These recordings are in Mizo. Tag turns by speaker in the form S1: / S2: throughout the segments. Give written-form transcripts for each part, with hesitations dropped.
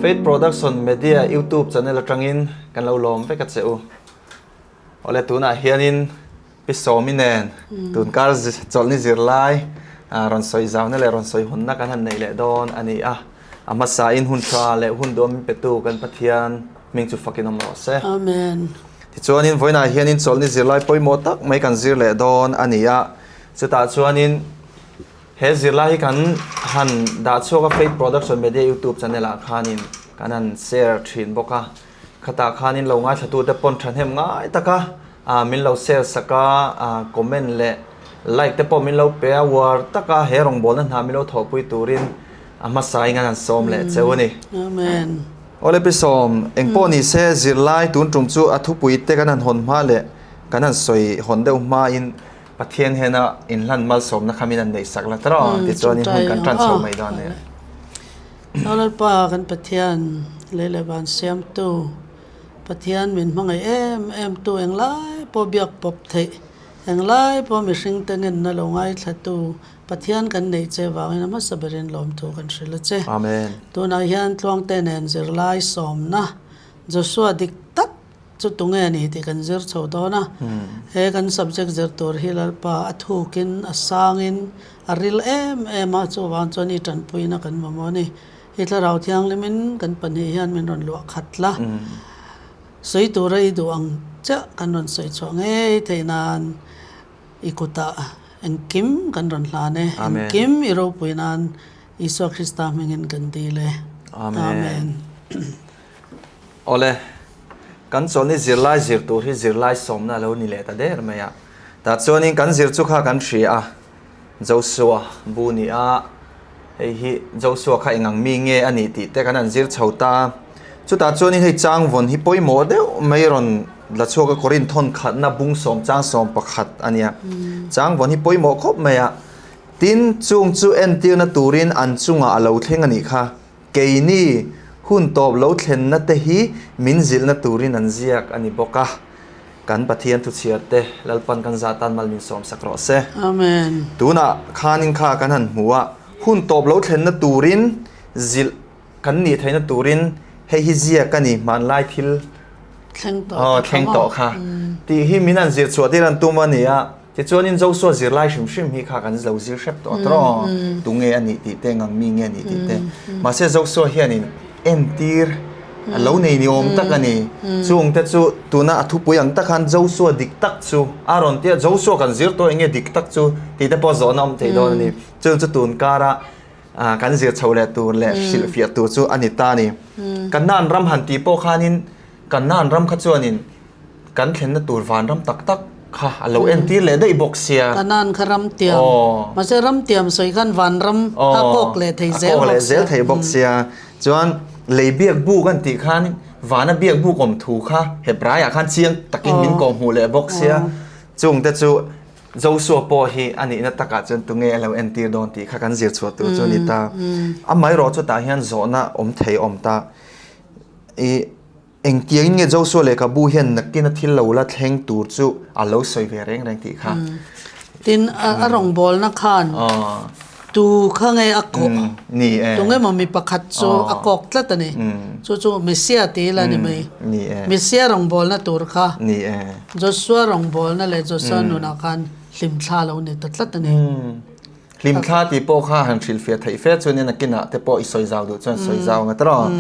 S1: Faith Production Media YouTube channel atangin kan lo lawm vek a che u. Awle tunah hianin Pi Sawmi nen tunkar chawlhni zirlai rawn sawi zauna leh rawn sawi hawnna kan han neih leh dawn a ni a. A hmasain hun tha leh hun duhawm min petu kan Pathian hming chu fakin awm rawh se.
S2: Amen.
S1: Tichuanin vawiinah hianin chawlhni zirlai pawimawh tak mai kan zir leh dawn a ni a. Chutah chuanin he zirlai hi kan han dah chhuak a Faith Production Media YouTube channel ah khanin kan han share thin bawk a. Khatah khanin lo ngaithlatute pawn thahnem ngai taka min lo share sak a, comment leh like te pawh min lo pe a, uar taka he rawngbawlna hna min lo thawhpui turin a hmasain an han sawm leh cheu a ni.
S2: Amen.
S1: Awle Pi Sawm, eng pawh ni se zirlai tun tum chu a thupui te kan han hawn hma leh kan han sawi hawn deuh hmain Pathian hena inhlan malsawmna kha min han neih sak la tawh a, tichuanin hun kan tan chho mai dawn a nia.
S2: Lalpa kan Pathian, lei leh van siamtu, Pathian min hmangaih em em tu englai pawh biak pawp theih, englai pawh mihring te ngenna lo ngaithlatu Pathian kan neih che vangin a hmasa berin lawmthu kan hrilh a che.
S1: Amen.
S2: Tunah hian Tluangte nen zirlai sawmna Joshua dik tak Chu tunge a ni tih kan zir chho dawn a, he kan subject zir tur hi Lalpa a thukin a sangin a ril em em a, chuvang chuan i tanpuina kan mamawh a ni. I Thlarau Thianghlimin kan pahnih hian min rawn luah khat la, sawi tura i duh ang chiah kan rawn sawi chhuah ngei theih nan i kutah engkim kan rawn hlan e, engkim i ropui nan Isua Krista hmingin kan dil e.
S1: Amen. Awle, kan chawlhni zirlai zir tur hi zirlai sawmna a lo ni leh ta der mai a. Tah chuanin kan zir chu kha kan hria a, Joshua bu ni a, hei hi Joshua kha engang mi nge a nih tih te kan han zir chho ta a. Chutah chuanin hei changvawn hi pawimawh deuh mai rawn la chhuak a, Korinth thawn khatna bung sawm chang 11 a nia. Changvawn hi pawimawh khawp mai a, tin chung chu entirna turin an chungah a lo thleng a nih kha. Keini hun tawp lo thlenna te hi min zilhna turin an ziak a ni bawk a, kan Pathian thuchhiar te Lalpan kan zah tan mal min sawm sak rawh se.
S2: Amen.
S1: Tunah khanin kha kan han hmu a, hun tawp lo thlenna turin zilh kan nih theihna turin hei hi ziak a ni, hmanlai thil thleng tawh kha tih hi min han zir chhuah tir an tum a ni a. Tichuanin Joshua zirlai hrim hrim hi kha kan lo zir hrep tawh a tawh tunge a nih tih te, ngang mi nge a nih tih te. Mahse Joshua hianin entir a lo nei ni awm tak a ni. Chung te chu tuna a thupui ang tak khan Joshua dik tak chu a rawn tia Joshua kan zir tawh enge dik tak chu tih te pawh zawhna awm thei dawn a ni. Chung chu tun kara kan zir chho leh tur leh hrilhfiah tur chu a ni ta a ni. Kanaan ram han tih pawh khanin Kanaan ram kha chuanin Kan thlenna tur vanram tak tak kha a lo entir leh daih bawk sia.
S2: Kanan kha ram tiam. Mahse ram tiam sawi khan vanram a kawk leh thei zel bawk sia.
S1: A kawk leh zel thei bawk sia. Chuan lei biak buk an tih khan vana biak buk awm thu kha Hebraiah khan chiang takin min kawh hmuh leh bawk sia. Chungte chu Joshua pawh hi a nihna takah chuan tunge a lo entir dawn tih kha kan zir chhuah tur chu a ni ta. Amaherawh chutah hian zawhna awm thei awm ta. I. Engtiangin nge Joshua lehkhabu hian nakin a thil lo la thleng tur chu a lo sawi ve reng reng tih kha.
S2: Tin, a rawngbawlna khan tu kha nge a kawh?
S1: Ni e.
S2: Tunge maw mi pakhat chu a kawk tlat a ni. Chu chu Messia ti ila ni mai.
S1: Ni e.
S2: Messia rawngbawlna tur kha.
S1: Ni e.
S2: Joshua rawngbawlna leh Joshua nunah khan hlimthla a lo ni ta tlat a ni.
S1: Hlimthla tih pawh kha han hrilhfiah theih fe chuanin a kinah te pawh i sawi zau duh chuan sawi zau nga tawh.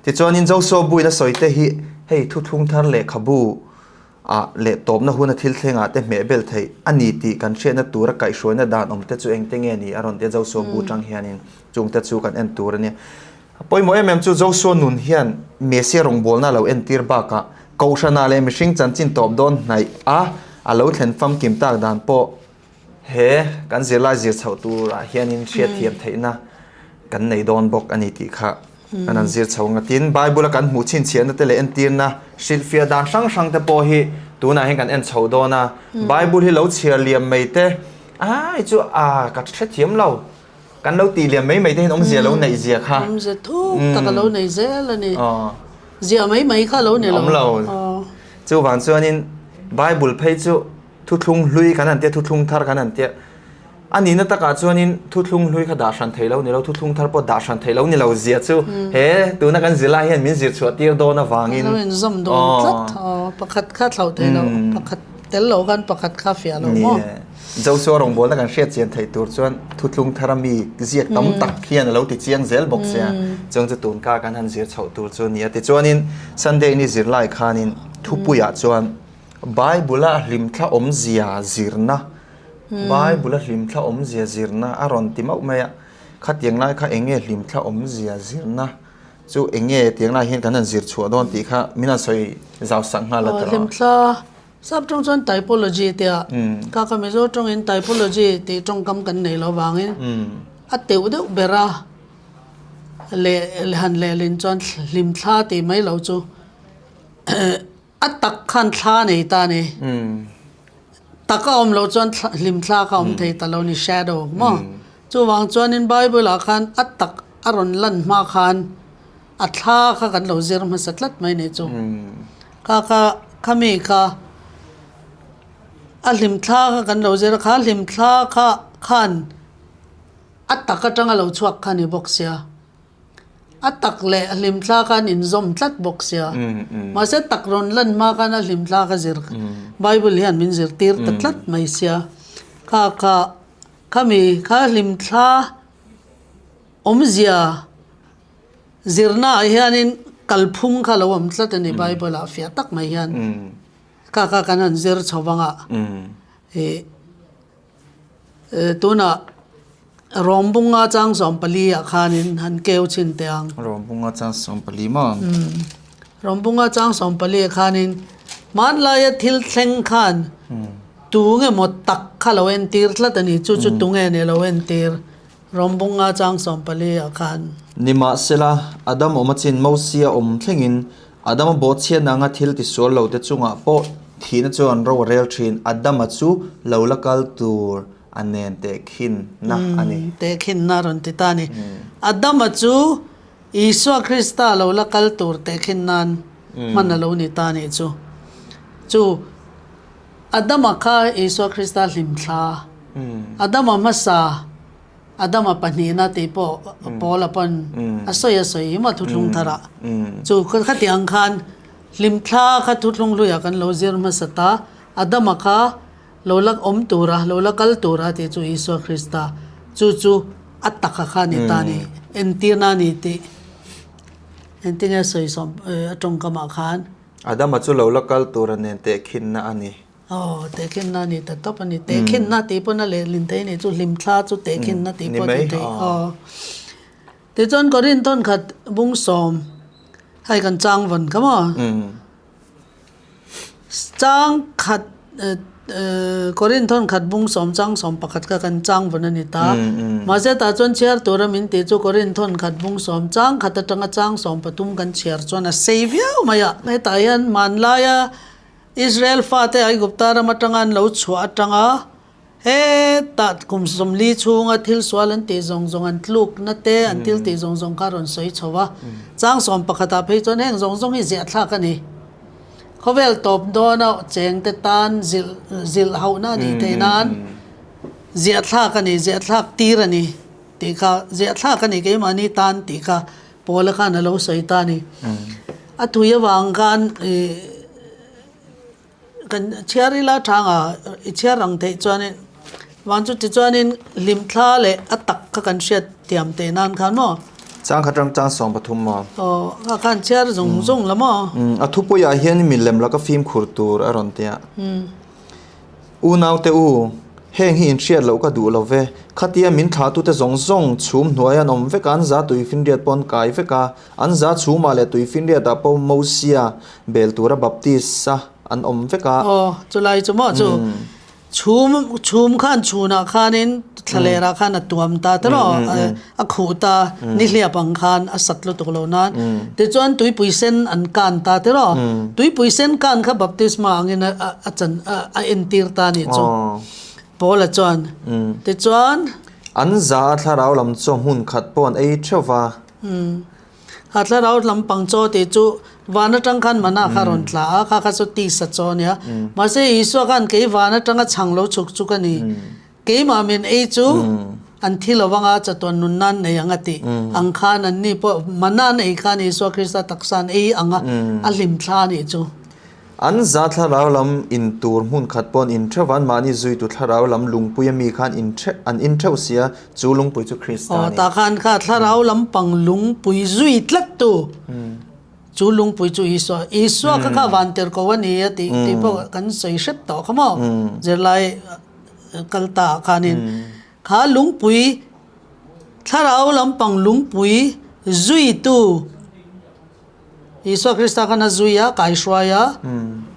S1: Tichuanin Joshua buin a sawi te hi hei thuthlung thar lehkhabu ah leh tawpna huna thil thlengah te hmeh bel theih a ni tih kan hriatna tura kaihhruaina dan awm te chu engte nge ni a rawn tia Joshua bu tang hianin chungte chu kan en tur a nia. A pawimawh em em chu Joshua nun hian Messia rawngbawlna a lo entir bakah Kohhranah leh mihring chanchin tawp dawn hnaih a a lo thlen famkim tak dan pawh He kan zirlai zir chhoh turah hianin hriatthiam theihna kan nei dawn bawk a ni tih kha kan han zir chho ang a. Tin, Bible-a kan hmuh chhinchhiahna te leh entirna hrilhfiah dan hrang hrang te pawh hi tunah hian kan en chho dawn a. Bible hi lo chhiar liam mai te, ai chu a ka hrethiam lo, kan lo tih liam mai mai te hian awmzia lo neih zia kha.
S2: Awmzia thuk tak a lo nei zel a ni. Ziah mai mai kha a lo ni lo.
S1: Awm lo. Chuvang chuanin Bible phei chu Thuthlung hlui kan han tia, thuthlung thar kan han tia. A nihna takah chuanin thuthlung hlui kha dah hran thei lo ni lo, thuthlung thar pawh dah hran thei lo ni lo zia chu he tuna kan zirlai hian min zir chhuah tir dawn avangin.
S2: A lo inzawm dawn tlat. Aw, pakhat kha thlauh thei lo, pakhat tel lo khan pakhat kha fiah lo maw?
S1: Ni e. Joshua rawngbawlna kan hriat chian theih tur chuan thuthlung thara mi ziak tam tak hian a lo ti chiang zel bawk sia. Chuang chu tun kar kan han zir chhoh tur chu a ni a. Tichuanin Sunday ni zirlai khanin thupuiah chuan Bible-a hlimthla awmzia zirna Bible-a hlimthla awmzia zirna a rawn ti mauh mai a, khatiang lai kha eng nge hlimthla awmzia zirna chu eng nge tiang lai hian kan han zir chhuah dawn tih kha min han sawi zau sak nghal a tawh.
S2: Hlimthla sap tawng chuan typology tia kha kha Mizo tawngin typology tih tawngkam kan nei lo vangin a teuh deuh ber a leh han lehlin chuan hlimthla tih mai lo chu A tak khan thla nei ta a ni. Tak a awm loh chuan hlim thla kha awm thei ta lo ni, shadow maw? Chuvang chuanin Bible ah khan a tak a rawn lan hma khan a thla kha kan lo zir hmasa tlat mai ni chu. Kha kha khami kha a hlim thla kha kan lo zir a, kha hlim thla kha khan a tak atanga lo chhuak kha ni bawk sia. A tak leh a hlimthla kha an inzawm tlat bawk sia. Mahse tak rawn lan hma khan a hlimthla kha zir Bible hian min zirtir ta tlat mai sia. Kha kha khami kha hlimthla awmzia zirnaah hianin kalphung kha lo awm tlat a ni Bible ah fiah tak mai hian. Kha kha kan han zir chho vang a. Ih. Tunah Rawmbunga chang 14 ah khanin han keu chhin teh ang.
S1: Rawmbunga chang 14 maw?
S2: Rawmbunga chang 14 ah khanin hmanlaia thil thleng khan tunge maw tak kha lo entir tlat a ni. Chu chu tunge nih lo entir Rawmbunga chang 14 ah khan.
S1: Nimahsela, Adam awm achin Mosia awm thlengin Adama bawhchhiatna anga thil tisual lote chungah pawh thihna chuan ro a rel thin. Adama chu lo la kal tur a nen tehkhinna a ni.
S2: Tehkhinna a rawn ti ta a ni. Adama chu Isua Krista lo la kal tur tehkhin nan hman a lo ni ta a nih chu. Chu Adama kha Isua Krista hlimthla, Adama hmasa, Adama pahnihna tih pawh Paula pawn a sawi a sawi hi maw thuthlung tharah. Chu khati ang khan hlimthla kha thuthlung hluiah kan lo zir hmasa ta, Adama kha lo la awm tura, lo la kal tura tih chu Isua Krista chu chu a taka kha a ni ta a ni, entirna a ni tih engtinge sawi sawm a tawngkamah khan.
S1: Adama chu lo la kal tura nen tehkhinna a ni.
S2: Aw, tehkhinna a ni ta tawp a ni. Tehkhinna tih pawn a lehlin thei a ni chu hlimthla chu tehkhinna tih pawh a ti thei. Aw. Tichuan Korinth thawn khat bung sawm hei kan chang vawn kha maw? Chang khat Korinth thawn khat bung sawm chang sawm pakhat kha kan chang vawn a ni ta. Mahse tah chuan chhiar tura min tih chu Korinth thawn khat bung sawm chang khat atanga chang sawm pathum kan chhiar chuan a sei viau mai a. Hetah hian hmanlaia Israel fate Aigupta ram atanga an lo chhuah atanga hetah kum 40 chhunga thil sual an tih zawng zawng an tlukna te an thil tih zawng zawng kha a rawn sawi chho a. Chang sawm pakhatah phei chuan heng zawng zawng hi ziahthlak a ni. Khawvel tawp dawna chengte tan zilh zilh hauhna a nih theih nan ziahthlak a ni, ziahthlak tir a ni tih kha ziahthlak a ni keimahni tan tih kha Paula khan a lo sawi ta a ni. A tui avang khan ih kan chhiar ila thanga i chhiar ang theih chuanin vang chu tichuanin hlimthla leh a tak kha kan hriat thiam teh nan khan maw.
S1: Chang khat rang chang 13 maw?
S2: Aw kha khan chhiar zung zung la maw?
S1: A thupuiah hian milem laka fimkhur tur a rawn ti a. Unaute u, heng hi inhriat loh ka duh lo ve. Khatia min thlahtute zawng zawng chhum hnuai an awm vek a, an za tuifinriat pawh an kai vek a, an za chhumah leh tuifinriatah pawh Mosia bel tura baptist-a an awm vek a.
S2: Aw, chulai chu maw chu chhum chhum khan chhunah khanin thlalerah khan a tuam ta ta maw a khuh ta nihliap ang khan a sat lutuk lo nan tichuan tuipui sen an kan ta ti rawh tuipui sen kan kha baptisma angin a chan a entir ta a nih chu Paula chuan tichuan
S1: An za a thlarau lam chaw hmun khat pawh an ei theuh va.
S2: Kha thlarau lampang chaw tih chu van atang khan mana kha rawn tla a, kha kha chu tisa chaw a nia. Mahse Isua khan kei van atanga chhang lo chhuk chu ka ni. Keimah min ei chu an thi lo anga chatuan nun nan nei ang a tih ang khan anni pawh mana an ei khan Isua Krista taksa an ei ang a, a hlim thla a nih chu.
S1: An za thlarau lam in tur hmun khat pawh an in theuh va, anmahni zuitu thlarau lam lungpui a mi khan in theuh an in theuh si a, chu lungpui chu Krista a
S2: ni. Aw, tah khan kha thlarau lampang lungpui zui tlattu Chu lungpui chu Isua, Isua kha kha van tir ko a ni a tih tih pawh kan sawi hrep tawh kha maw? Zirlai kal ta ah khanin kha lungpui thlarau lampang lungpui zuitu Isua Krista khan a zui a, kaihruai a,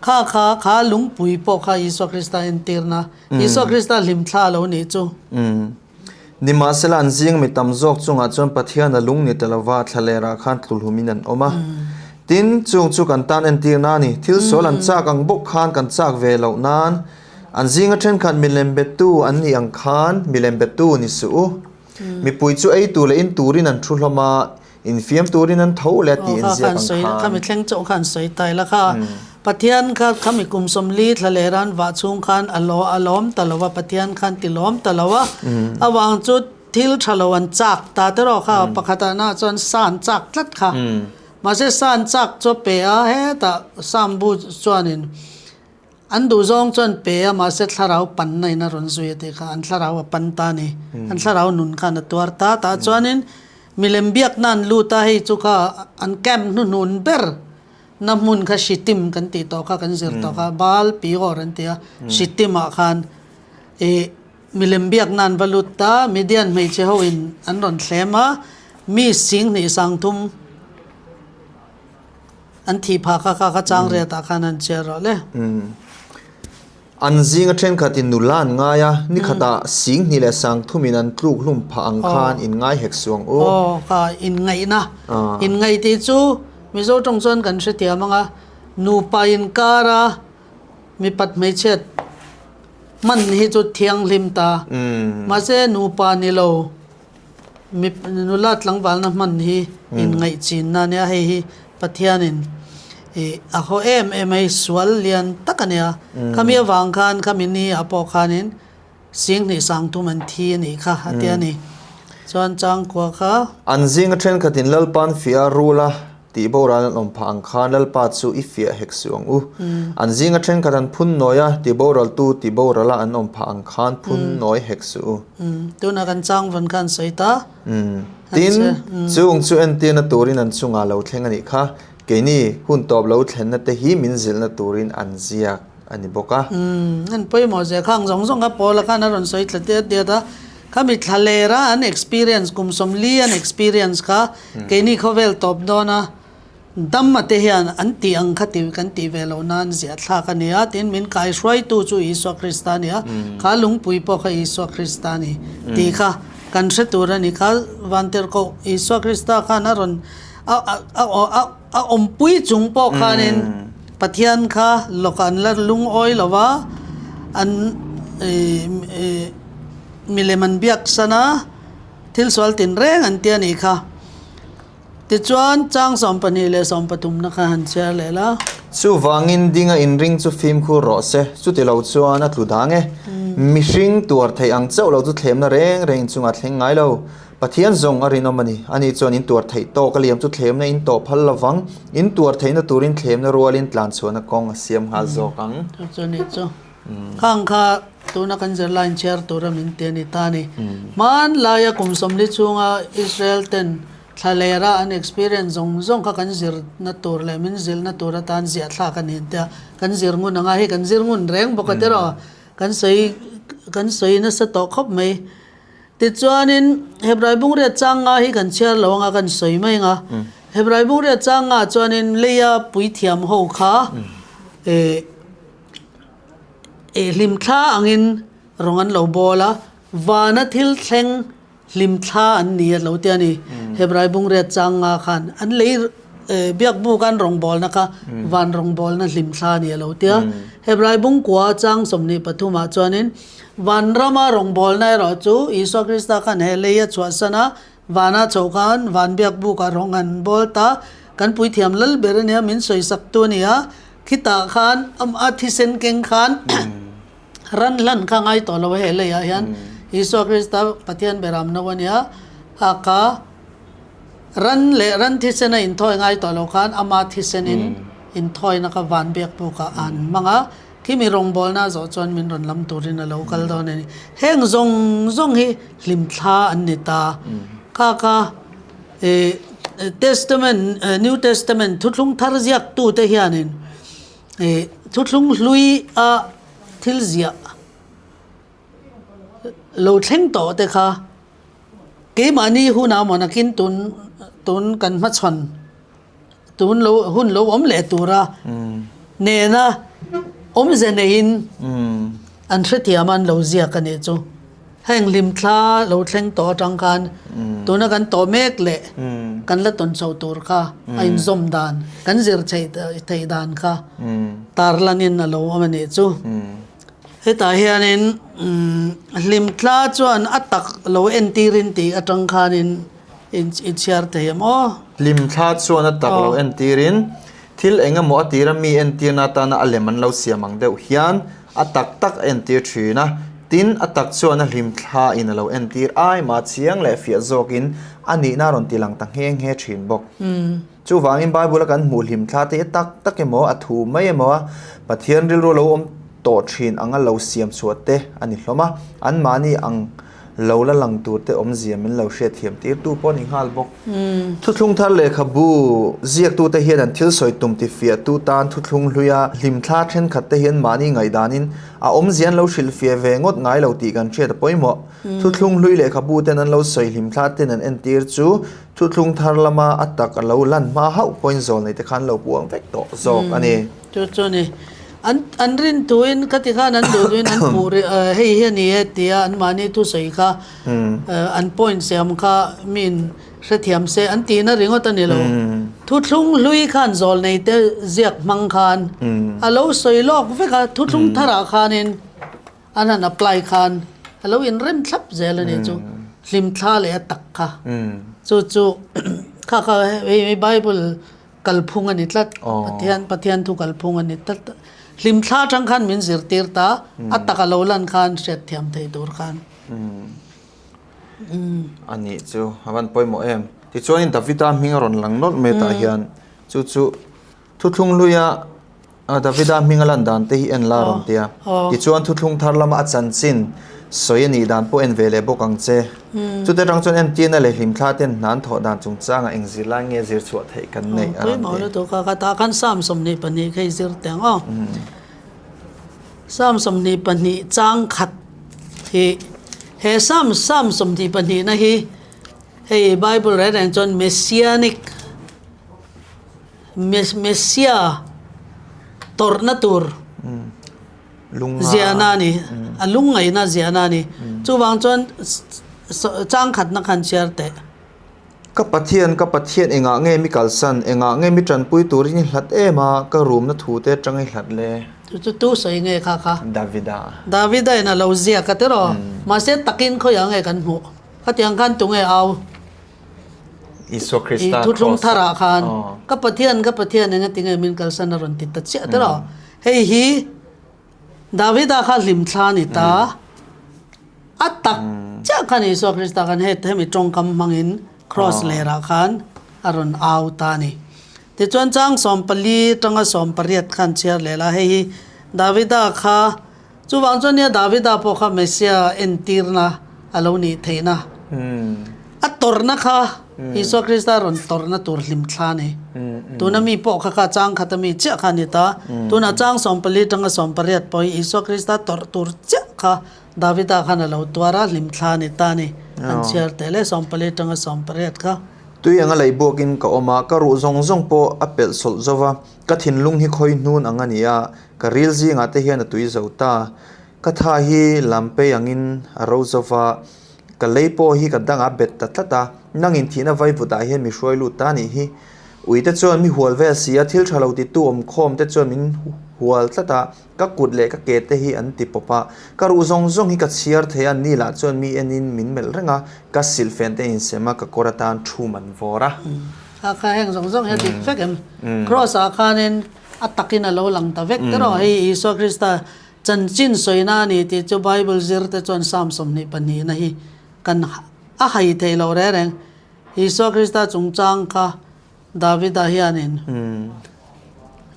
S2: kha kha kha lungpui pawh kha Isua Krista entirna, Isua Krista hlimthla a lo nih chu.
S1: Nimahsela, an zing mi tam zawk chungah chuan Pathian a lung ni ta lova, thlalerah khan tlulhumin an awm a. Tin, chung chu kan tan entirna a ni. Thil sual an chak ang bawk khan kan chak ve loh nan, an zinga thenkhat milem bettu an nih ang khan milem bettu ni suh u. Mipui chu ei tur leh in turin an thu hlawm a, Infiam turin an tho leh tih
S2: in ziak ang khan. Khami thleng chauh khan sawi ta ila kha. Pathian kha khami kum 40 thla leh ran vah chhung khan a lo a lawm ta lo a, Pathian khan ti lawm ta lo a. Avang chu thil tha lo an chak ta te rawh kha pakhatah na chuan sa an chak tlat kha. Mahse sa an chak chu a pe a, hetah Sambu chuanin An duhzawng chuan pe a, mahse thlarau panna in a rawn zui a tih kha an thlarau a pan ta a ni. An thlarau nun khan a tuar ta. Tah chuanin milem biakna an lut a, hei chu kha an camp hnuhnun ber na hmun kha Shittim kan tih tawh kha, kan zir tawh kha, Baal Peor an ti a, Shittim ah khan ih milem biakna an va lut ta, Midian hmeichhe ho in an rawn thlem a, mi 20 30 An thih phah kha kha kha chang riat ah khan an chiar rawh le.
S1: An zinga thenkhatin nula an ngai a, ni khatah 20,000 leh 3000 an tluk hlum phah ang khan in ngai hek suh ang u.
S2: Aw ka inngaihna. Inngaih tih chu Mizo tawng chuan kan hrethiam ang a, nupa inkar a mipat hmeichhiat hman hi chu thianghlim ta. Mahse nupa ni lo. Mi nula tlangvalna hman hi inngaihchinna a nia, hei hi Pathianin ih a haw em em a, hei sual lian tak a nia. Khami avang khan khami ni ah pawh khanin 20 30 an thi a nih kha a ti a ni. Chuan changkua kha.
S1: An zinga thenkhatin Lalpa'n fiah a rul a. Tih boral an awm phah ang khan Lalpa chu i fiah hek suh ang u. An zinga thenkhat an phun nawi a, ti boraltu ti borala an awm phah ang khan phun nawi hek suh u.
S2: Tunah kan chang vawn khan sawi ta.
S1: Tin, chung chu entirna turin an chungah lo thleng a nih kha. Keini hun tawp lo thlenna te hi min zilhna turin an ziak a ni bawk a.
S2: An pawimawh zia khang zawng zawng kha Paula khan a rawn sawi thla diat diat a. Khami thla lera an experience kum 40 an experience kha Keini khawvel tawp dawna dam a te hian an tih ang kha tih kan tih ve loh nan ziah thlak a ni a, tin min kaihruaitu chu Isua Krista a ni a, kha lungpui pawh kha Isua Krista a ni tih kha kan hre tur a ni. Kha Vantirhkoh Isua Krista khan a rawn a a a awmpui chung pawh khanin Pathian kha lawkah an la lungawi lo va, an milem an biak san a. Thil sual tinreng an ti a nih kha. Tichuan, chang 12 leh 13 na kha han chhiar leh la.
S1: Chuvangin dinga inring chu fimkhur rawh se, chuti lo chuan a tlu dang e. Mihring tuar theih ang chauh lo chu thlemna reng reng inchungah thleng ngai lo. Pathian zawng a rinawm a ni. Ani chuan in tuar theih tawk a liam chu thlemna in tawh phal lovang. In tuar theihna turin thlemna rualin tlanchhuahna kawng a siam nghal zawk ang.
S2: Chu chu nih chu. Khang kha tuna kan zirlai inchhiar tura min ti a ni ta a ni. Hmanlaia kum 40 chhunga Israel ten thlalera an experience zawng zawng kha kan zirna tur leh min zilhna tur atan ziah thlak a ni an tia. Kan zir ngun anga hei kan zir ngun reng bawk a tiraw? Kan sawi kan sawi nasa tawh khawp mai. Tichuanin Hebrai bungriat chang nga hi kan chhiar lo anga kan sawi mai anga. Hebrai bungriat chang nga chuanin leia puithiam ho kha eh Eh hlimthla angin rawng an lo bawl a, vana thil thleng hlimthla an ni a lo ti a ni. Hebrai bungriat chang nga khan an lei biakbuk an rawngbawlna kha van rawngbawlna hlimthla a ni a lo ti a. Hebrai bungkua chang 23 ah chuanin vanrama rawngbawlna erawh chu Isua Krista khan he lei a chhuahsan a, vana chhoh khan van biakbukah rawng an bawl ta, kan puithiam lal ber a nia, min sawisaktu a ni a. Khitah khan a thisen keng khan Ran hlan kha ngai tawh lo a he leiah hian Isua Krista Pathian beram no a nia, a ka ran leh ran thisen a inthawi ngai tawh lo khan ama thisenin inthawina kha van biak bukah a han hmang a, khimi rawngbawlna zawh chuan min rawn lam turin a lo kal dawn a ni. Heng zawng zawng hi hlimthla an ni ta. Kha kha Testament, New Testament thuthlung thar ziaktute hianin Thuthlung hlui a thil ziah lo thleng tawh te kha keimahni hunah maw nakin tun tun kan hmachhawn tun lo hun lo awm leh tura nena awmze neiin an hrethiam a an lo ziak a nih chu. Heng hlimthla lo thleng tawh atang khan tuna kan tawh mek leh kan la tawn chho tur kha a inzawm dan, kan zir theih dan kha tarlangin a lo awm a nih chu. Hetah hianin hlimthla chuan a tak lo entirin tih atang khanin i chhiar thei em aw?
S1: Hlimthla chuan a tak lo entirin thil eng emaw a tira mi entirna atana a lem an lo siam ang deuh hian A tak tak a entir thin a, tin a tak chuan a hlim thlain a lo entir ai mah chiang leh fiah zawkin a nihna a rawn ti lang ta nghe nghe thin bawk. Chuvangin Bible-a kan hmuh hlim thla te hi tak tak emaw, a thu mai emaw a Pathian rilru lo awm tawh thin anga lo siam chhuah te a ni hlawm a, anmahni ang lo la lang tur te awmzia min lo hriatthiam tir tu pawh a ni nghal bawk. Thuthlung thar lehkhabu ziaktute hian an thil sawi tum tifiahtu tan thuthlung hluia hlimthla thenkhat te hian mahni ngaihdanin a awmzia an lo hrilhfiah ve ngawt ngai lo tih kan hriat a pawimawh. Thuthlung hlui lehkhabu ten an lo sawi hlimthla ten an entir chu thuthlung thar lama a tak a lo lan hma hauh pawhin zawlnei te khan lo puang vek tawh zawk a ni.
S2: Chu chu a ni. An an rin tuin khati khan an duh duhin an puh rih hei hi a ni e tia anmahni thusawi kha an point siam kha miin hrethiam se an tihna ringawt a ni lo. Thuthlung hlui khan zawlnei te ziak hmang khan a lo sawi lawk vek a, thuthlung tharah khanin an han apply khan a lo inrem thlap zel a nih chu. Hlimthla leh a tak kha. Chu chu kha kha hei Bible Kalphung a ni tlat. Pathian Pathian thu kalphung a ni tlat. Hlimthla atang khan min zirtir ta, a tak a lo lan khan hriatthiam thei tur khan.
S1: A nih chu, a van pawimawh em. Tichuanin Davida hming a rawn lang nawlh mai tah hian, chu chu thuthlung hluia Davida hming a lan dan te hi en la rawn ti a. Tichuan thuthlung thar lama a chanchin sawi a nih dan pawh en ve leh bawk ang che. Chute atang chuan entirna leh hlimthla ten hna an thawh dan chungchangah eng zirlai nge zir chhuah theih kan neih a rawn ti.
S2: Pawimawh lutuk a, ka tah khan Psalm 22 kha i zir teh ang aw. Psalm 22 chang khat hi he Psalm Psalm 22 na hi hei Bible reng reng chuan Messianic Messia tawrhna tur ziahna a ni, a lungngaihna ziahna a ni. Chuvang chuan changkhatna khan chhiar teh.
S1: Ka Pathian, ka Pathian, engah nge mi kalsan, engah nge mi tanpui turin i hlat em a, ka rumna thute atang i hlat le?
S2: Chu chu tu sawi nge kha kha?
S1: Davida.
S2: Davida in a lo ziak a tiraw? Mahse takin khawiah nge kan hmuh? Khatiang khan tunge au?
S1: Isua Krista
S2: I thuthlung tharah khan ka Pathian ka Pathian eng ati nge min kalsan a rawn ti ta chiah ta lo. Hei hi Davida kha hlimthla a ni ta. A tak chiah khan Isua Krista khan he hemi tawngkam hmangin cross lerah khan a rawn au ta a ni. Tichuan chang 14 tanga 18 khan chhiar leh la hei hi Davida kha Chuvang chuan nia Davida pawh kha Messia entirna a lo nih theihna a tawrhna kha Isua Krista rawn tawrhna tur hlimthla a ni. Tuna mi pawh kha kha chang khat ami chiah kha a ni ta. Tuna chang 14 tanga 18 pawh hi Isua Krista tawrh tur chiah kha Davida khan a lo tuar a, hlimthla a ni ta a ni. An chhiar teh le 14 tanga 18 kha.
S1: Tui anga lei buakin ka awm a, ka ruh zawng zawng pawh a pelh sawlh zo va, ka thinlung hi khawi hnun ang a ni a, Ka ril zingah te hian a tui zo ta. Ka tha hi lampei angin a ro zo va, ka lei pawh hi ka dangah bet ta tlat a, nangin thihna vaivutah hian mi hruai lut ta nih hi. Ui te chuan mi hual vel si a, thil tha lo titu awm khawm te chuan min hual tlat a, ka kut leh ka ke te hi an ti pawp a, ka ruh zawng zawng hi ka chhiar thei a, ni lah chuan mi enin min melh reng a, ka silhfen te insem a, ka kawr atan thum an vawr a.
S2: Kha kha heng zawng zawng hi a dik vek em? Cross ah khanin A takin a lo lang ta vek tawh a, hei Isua Krista Chanchin sawina a ni tih chu Bible zirte chuan Psalm 22 na hi kan a hai thei lo reng reng. Isua Krista chungchang kha Davida hianin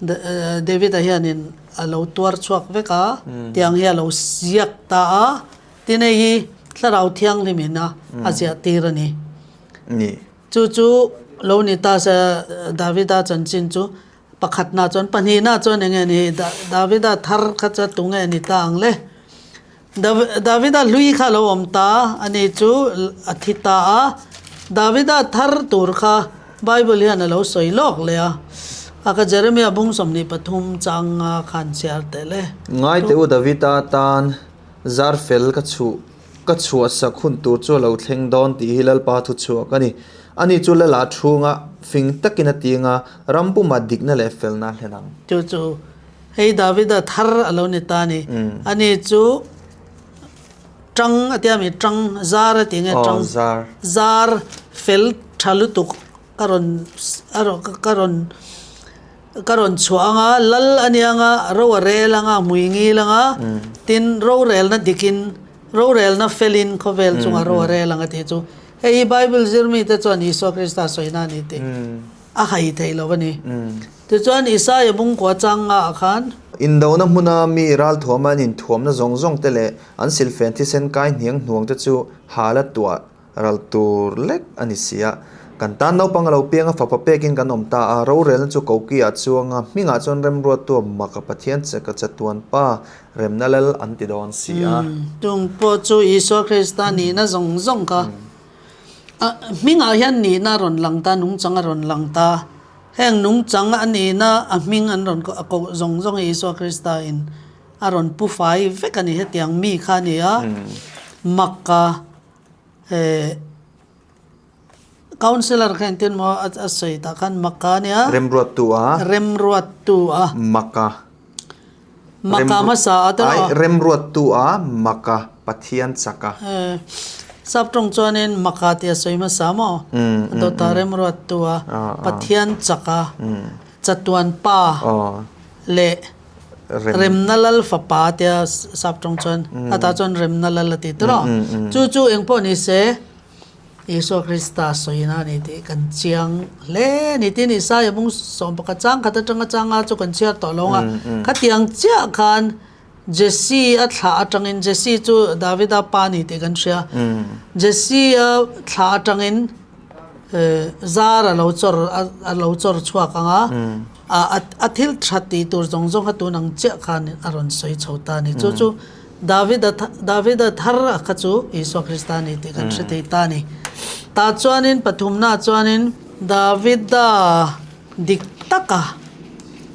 S2: David-a hianin a lo tuar chhuak vek a, tiang hi a lo ziak ta a, tin hei hi Thlarau Thianghlimin a a ziah tir a ni. Chu chu lo ni ta se Davida chanchin chu pakhatna chuan pahnihna chuan eng nge ni Davida thar kha chu tunge ni ta ang le. Davida hlui kha a lo awm ta, ani chu a thi ta a. Davida thar tur kha Bible hian a lo sawi lawk leh a, a ka Jeremia bung 23 chang nga khan chhiar teh le.
S1: Ngai teh u Davida tan zar fel ka chhuh ka chhuahsak hun tur chu a lo thleng dawn tih hi Lalpa thu chhuak a ni. Ani chu Lala chhunga fing takin a ting a, ram pumah dikna leh felna a hlen ang.
S2: Chu chu Hei Davida thar a lo ni ta a ni. Ani chu tang a tia mi tang zar a ti nge tang zar fel tha lutuk ka rawn ka rawn ka rawn chhuah anga lal a nia anga ro a rel anga hmui ngil anga tin rorelna dikin rorelna felin khawvel chunga ro a rel anga tih chu hei hi Bible zir mite chuan Isua Krista sawina a ni tih. A hai thei lo a ni. Tichuan Isaia bungkua chang nga ah khan.
S1: Indona hmuna mi ralthuama an inthuamna zawng zawng te leh an silfen thisen kai hniang hnuang te chu hal a tuah ral tur lek a ni si a. Kan tan naupang a lo piang a, fapa pekin kan awm ta a, rorelna chu koki ah chuang a, hmingah chuan remruattu a mak a, Pathian che ka chatuan pa remna lal an ti dawn si a.
S2: Chung pawh chu Isua Krista nihna zawng zawng kha A hmingah hian nihna a rawn lang ta, nungchang a rawn lang ta. Heng nungchang a nihna a hming an rawn a koh zawng zawng hi Isua Krista in a rawn pu fai vek a ni. Hetiang mi kha a ni a, Makka eh Councillor kha engtin maw a sawi tah khan Makka a nia.
S1: Remruattu a.
S2: Remruattu a.
S1: Makka.
S2: Maka hmasa a tawh a.
S1: Ai, remruattu a Maka, Pathian chak a.
S2: Sap tawng chuanin Maka tih a sawi hmasa maw? A dawtah remruattu a, Pathian chak a, chatuan pa leh remna lal fapa tia sap tawng chuan a tah chuan remna lal a ti tawh a. Chu chu engpawh ni se. Isua Krista sawina a ni tih kan chiang hle a ni. Tin, Isaia bung 11 chang khat atanga changa chu kan chhiar tawh lo ang a. Khatiang chiah khan Jesse a thlah atangin, Jesse chu Davida pa a ni tih kan hria, Jesse a thlah atangin zar a lo chawr a lo chawr chhuak ang a, a thil tha tih tur zawng zawng kha tun ang chiah khan a rawn sawi chho ta a ni. Chu chu Davida Davida thar a kha chu Isua Krista a ni tih kan hre thei ta a ni. Tah chuanin pathumnaah chuanin Davida dik taka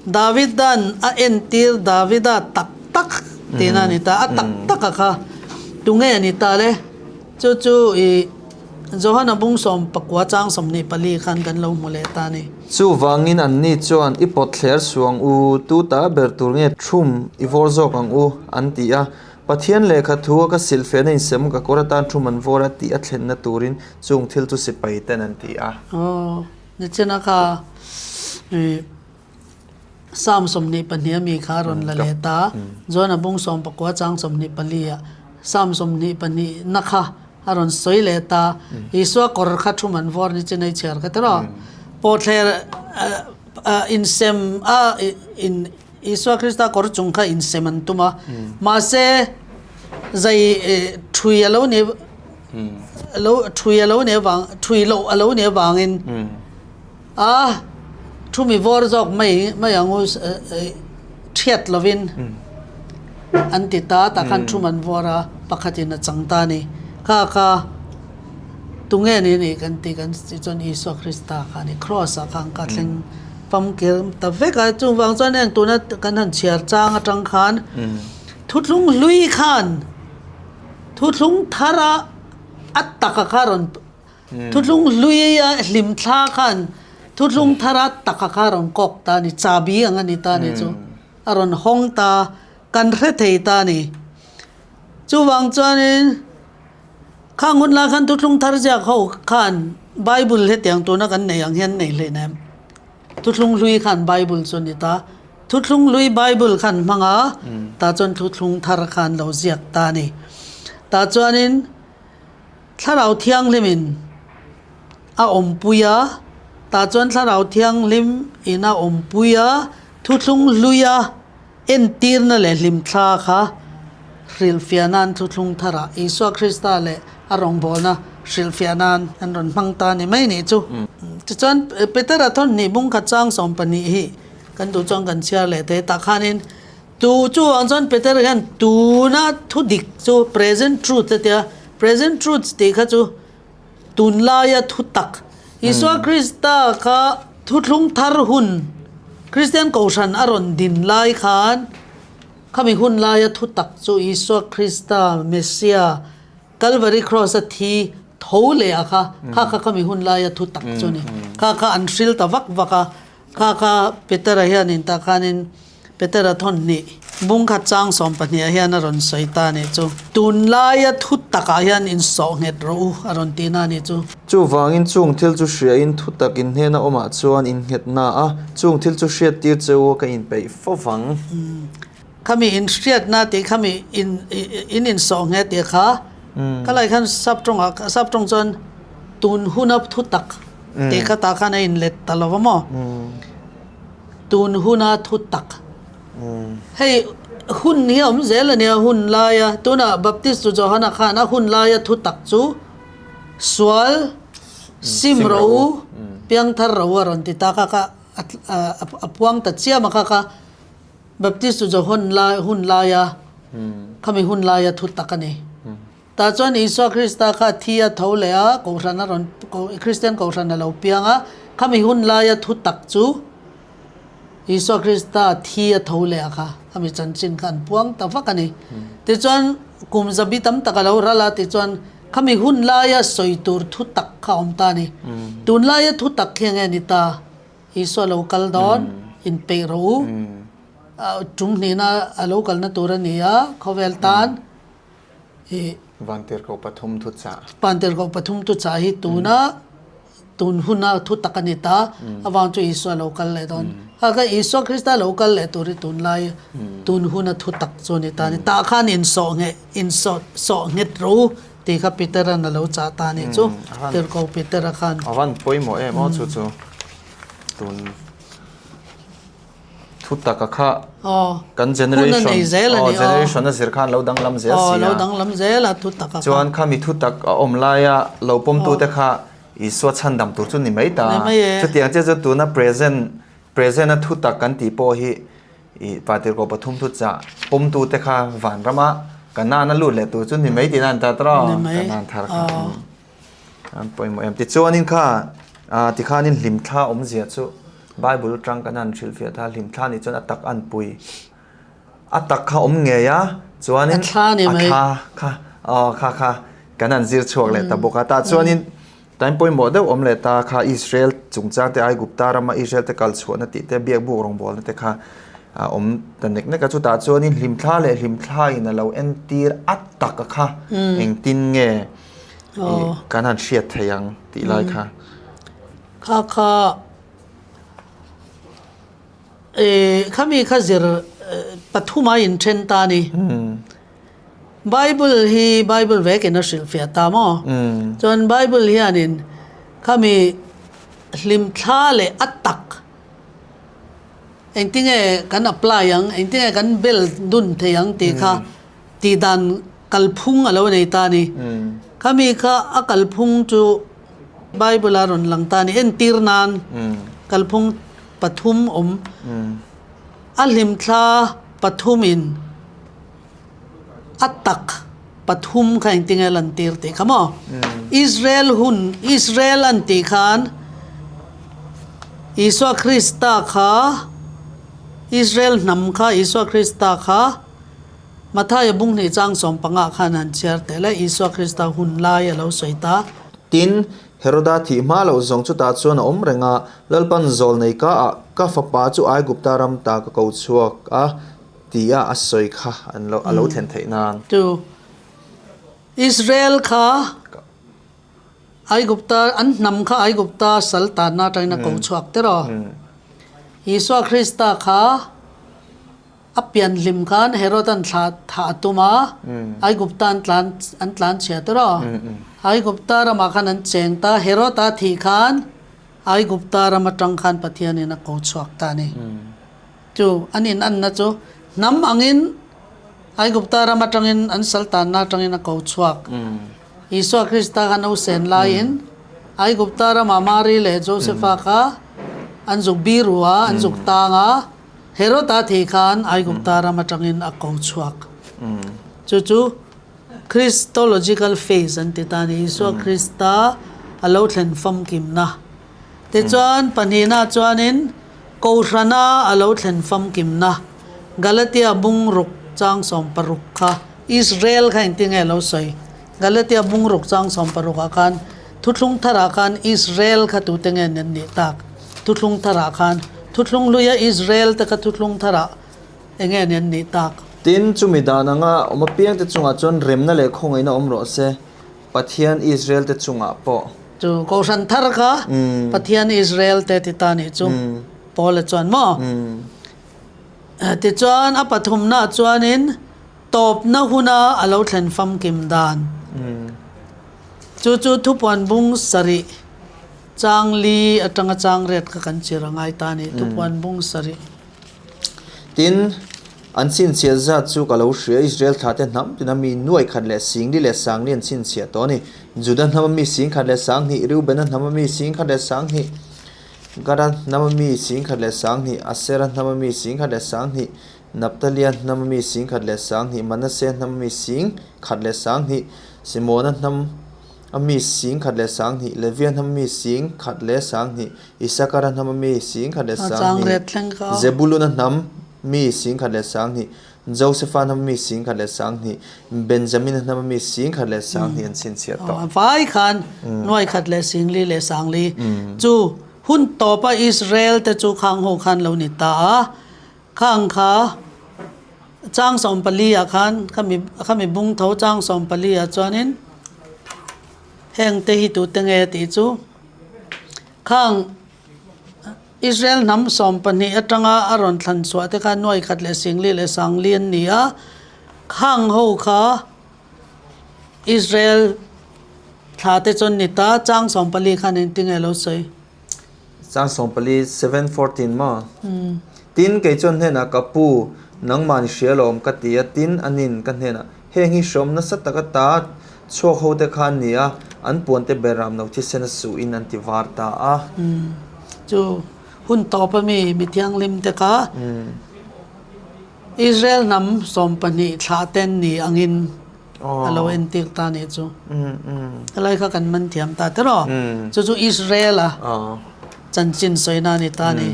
S2: Davida'n a entir Davida tak tak tihna a ni ta. A tak taka kha tunge a ni ta le? Chu chu i Johana bung 14 chang 24 khan kan lo hmu leh ta a ni.
S1: Chuvangin anni chuan, I pawt thler suang u, tu ta ber tur nge thum i vawr zawk ang u, an ti a. Pathian lehkha thu a ka silhfehna insem ka kawr atan thum an vawr a tih a thlenna turin chung thil chu sipai ten an ti a.
S2: Aw, nichina kha i Psalm 22 a mi kha a rawn la leh ta. John-a bung 19 chang 24 ah Psalm 22 na kha a rawn sawi leh ta. Isua kawr kha thu man vawr ni chin a i chhiar kha tiraw? Pawhthler insem a in Isua Krista kawr chung kha insem an tum a. Mahse zai thui a lo ni lo thui a lo ni avang thui loh a lo ni avangin A thu mi vawr zawk mai mai ang u thiat lovin an ti ta tah khan thu man vawr a pakhatin a chang ta a ni. Kha kha tunge ni nih kan ti kan ti chuan Isua Krista kha a ni. Kraws ah khan ka thleng famkir ta vek a chuvang chuan heng tuna kan han chhiar chang atang khan thuthlung hlui khan thuthlung thar a a taka kha rawn Thuthlung hlui a hlim thla khan thuthlung thar a taka kha a rawn kawk ta a ni, chabi ang a ni ta a ni chu, a rawn hawng ta, kan hre thei ta a ni. Chuvang chuanin khang hun lai khan thuthlung thar ziak ho khan Bible hetiang tuna kan nei ang hian nei hleinem. Thuthlung hlui khan Bible chu a ni ta. Thuthlung hlui Bible kha an hmang a, tah chuan Thuthlung thar kha an lo ziak ta a ni. Tah chuanin Thlarau Thianghlimin a awmpui a, tah chuan Thlarau Thianghlim in a awmpui a, Thuthlung hluia entirna leh hlimthla kha hrilhfiah nan Thuthlung tharah Isua Krista leh a rawngbawlna hrilhfiah nan an rawn hmang ta ni mai nih chu. Tichuan Petera thawnhnih bungkhat chang 12 hi kan duh chuan kan chhiar leh thei tah khanin tu chu ang chuan Petera hian tuna thu dik chu present truth a tia, present truth tih kha chu Tunlaia thutak Isua Krista kha thuthlung thar hun Kristian Kohhran a rawn din lai khan khami hun laia thutak chu Isua Krista Messia Kalvari Kraws a thi tho leh a kha kha kha khami hun laia thutak chu a ni. Kha kha an hril ta vak vak a. Kha kha Petera hianin tah khanin Petera thawnhnih bungkhat chang 12 ah hian a rawn sawi ta a nih chu. Tunlaia thu takah hian insawh nghet rawh u a rawn tihna a nih chu.
S1: Chuvangin chung thil chu hriain thu tak in hnena awmah chuan in nghet na a, chung thil chu hriattir che u ka inpeih fo vang.
S2: Khami in hriatna tih khami in in insawh nghet tih kha ka lai khan sap tawngah sap tawng chuan tun huna thu tak tih kha tah khan a inlet ta lo va maw tun huna thu tak hei hun hi a awm zel a nia hun laia tunah Baptist tu Johana khan a hun laia thu tak chu sual sim rawh u piangthar rawh u a rawn ti ta kha kha a puang ta chiam a kha kha. Baptist chu Johon lai hun laia khami hun laia thu tak a ni. Tah chuan Isua Krista kha thi a tho leh a, Kohhran a rawn Kristian Kohhran a lo piang a, khami hun laia thu tak chu Isua Krista thi a tho leh a kha khami chanchin kha an puang ta vak a ni. Tichuan kum zabi tam tak a lo ral a, tichuan khami hun laia sawi tur thu tak kha a awm ta a ni. Tunlaia thu tak hi enge ni ta? Isua lo kal dawn, inpeih rawh u. Tum hnihna a lo kalna tur a ni a, khawvel tan i.
S1: Vantirhkoh pathum thu chah.
S2: Vantirhkoh pathum thu chah hi tuna tun huna thu tak a ni ta, avang chu Isua lo kal leh dawn. Kha kha Isua Krista lo kal leh tur hi tunlai tun huna thu tak chu a ni ta a ni. Tah khan insawh nghet insawh sawh nghet rawh u. Tih kha Peter-a'n a lo chah ta a nih chu, Tirhkoh Peter-a khan.
S1: A van pawimawh em aw chu chu tun thu taka kha kan generation aw generation a zir khan lo danglam zel si a.
S2: Lo danglam zel a thu taka
S1: kha. Chuan khami thu tak a awm laia lo pawmtute kha Isua chhandam tur chu ni mai ta. Chutiang chiah chu tuna present Present a thu tak kan tih pawh hi ih Patirkaw pathum thu chah pawmtu te kha van rama Kanan a lut leh tur chu ni mai tihna an ta tawh a, Kanan thar kha an pawimawh em. Tichuanin kha tikhanin hlimthla awmzia chu Bible atang kan han hrilhfiah ta, hlimthla nih chuan a tak an pui. A tak kha awm ngei a, chuanin a thla kha aw kha kha kan han zir chhuak leh ta bawk a. Tah chuanin Time pawimawh deuh awm leh ta kha Israel chungchang te Aigupta rama Israel te kal chhuahna tih te biak buk rawngbawlna te kha a awm ta nek nek a chutah chuanin hlimthla leh hlimthla in a lo entir a tak a kha engtin nge kan han hriat thei ang tih lai kha.
S2: Kha kha khami kha zir pathuma inthen ta a ni. Bible hi Bible vekin a hrilhfiah ta maw? Chuan Bible hianin khami hlimthla leh a tak engtinge kan apply ang, engtinge kan bel dun thei ang tih kha tihdan kalphung a lo nei ta a ni. Khami kha a kalphung chu Bible a rawn lang ta a ni. Entir nan kalphung pathum awm a hlimthla pathumin A tak pathum kha engtinge a lantir tih kha maw? Israel hun, Israel an tih khan Isua Krista kha, Israel hnam kha Isua Krista kha Mathaia bung hnih chang 15 khan han chhiar teh le, Isua Krista hun lai a lo sawi ta.
S1: Tin, Heroda thih hma loh zawng chutah chuan a awm reng a, Lalpan zawl nei ka ah ka fapa chu Aigupta ram ta ka ko chhuak a, Tia a sawi kha an lo a lo thlen theih nan.
S2: Tu Israel kha Aigupta an hnam kha Aigupta sal tanna atangin a ko chhuak tir aw. Isua Krista kha A pian hlim khan Herodan thlah thah a tum a, Aigupta an tlan an tlan chhia ta rawh. Aigupta ramah khan an cheng ta, Herod-a thih khan Aigupta ram atang khan Pathianin a ko chhuak ta a ni. Chu an inanna chu hnam angin Aigupta ram atangin an saltanna atangin a ko chhuak. Isua Krista kha nausen laiin Aigupta ramah Mari leh Josefa kha an zuk biru a, an zuk tang a. Herod-a thih khan Aigupta ram atangin a ko chhuak. Chu chu Christological phase an ti ta a ni, Isua Krista a lo thlen famkimna. Tichuan, pahnihna chuanin Kohhrana a lo thlen famkimna, Galatia bungruk chang 16 kha Israel kha engtin nge a lo sawi? Galatia bungruk chang 16 ah khan Thuthlung tharah khan Israel kha tute nge an nih tak? Thuthlung tharah khan Thuthlung hluia Israel te kha Thuthlung tharah eng nge an nih tak?
S1: Tin, chumi dan anga awm apiangte chungah chuan remna leh khawngaihna awm rawh se, Pathian Israel te chungah pawh.
S2: Chu Kohhran thar kha Pathian Israel te ti ta nih chu Paula chuan maw? Tichuan a pathumnaah chuanin tawpna huna a lo thlen famkim dan. Chu chu thupuan bung sarih chang li atanga chang riat kha kan chir a ngai ta a ni, thupuan bung sarih.
S1: Tin, an chhinchhiah zat chu ka lo hria, Israel thlate hnam tina mi nuai khat leh singli leh sangli an chhinchhiah tawh a ni. Juda hnama mi 10,000 leh 2000, Reubena hnama mi 10,000 leh 2000, Gada hnama mi 10,000 leh 2000, Asera hnama mi 10,000 leh 2000, Naptalia hnama mi 10,000 leh 2000, Manase hnama mi 10,000 leh 2000, Simona hnam a mi 10,000 leh 2000, Levia hnama mi 10,000 leh 2000, Isakara hnama mi 10,000 leh 2000, Zebuluna hnam mi 10,000 leh 2000, Josefa hnama mi 10,000 leh 2000, Benjamina hnama mi 10,000 leh 2000 an chhinchhiah tawh.
S2: A vai khan nuaikhat leh singli leh sangli chu hun tawpa Israel te chu khang ho khan lo ni ta a. Khang kha chang 14 ah khan khami khami bung tho chang 14 ah chuanin heng te hi tute nge tih chu khang Israel hnam 12 atanga a rawn thlan chhuah te kha nuai khat leh singli leh sangli an ni a, khang ho kha Israel thla te chuan ni ta chang 14 khan engtin nge lo sawi.
S1: Chang 14, 7:14 maw? Tin, kei chuan hnenah, Ka pu, nangmah ni hria lawm, ka ti a. Tin, anin ka hnenah, Heng hi hrawm nasa taka ta chhuak hote kha an ni a, an puante beram no thisen a suhin an ti var ta a.
S2: Chu hun tawp a mi mithianghlim te kha Israel hnam 12 thlah ten ni angin a lo entir ta nih chu. Helai kha kan man thiam ta tiraw? Chu chu Israel a chanchin sawina a ni ta a ni.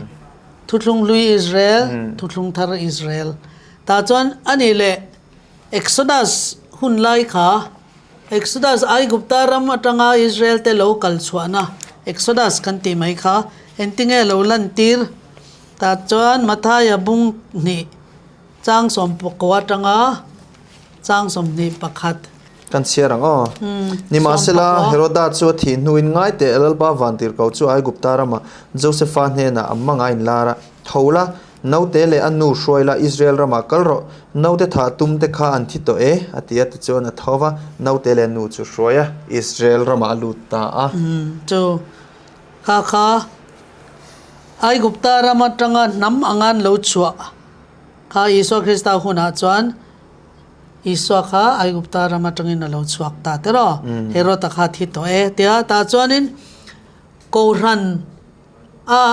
S2: Thuthlung hlui Israel, thuthlung thar Israel. Tah chuan a nih leh Exodus hun lai kha Exodus Aigupta ram atanga Israel te lo kal chhuahna Exodus kan tih mai kha engtinge lo lantir? Tah chuan Mathaia bung hnih Chang 19 atanga chang 21.
S1: Kan chhiar ang aw. Nimahsela, Heroda chu a thih hnuin ngai teh Lalpa vantirhkoh chu Aigupta ramah Josefa hnenah a hmang a inlar a, Tho la, naute leh a nu hruai la, Israel ramah kal rawh, naute thah tum te kha an thi tawh e, a ti a. Tichuan a tho va, naute leh a nu chu hruai a, Israel ramah a lut ta a.
S2: Chu kha kha Aigupta ram atanga hnam anga an lo chhuah. Kha Isua Krista hunah chuan Isua kha Aigupta ram atangin a lo chhuak ta tiraw? Herod-a kha thi tawh e tia tah chuanin Kohhran a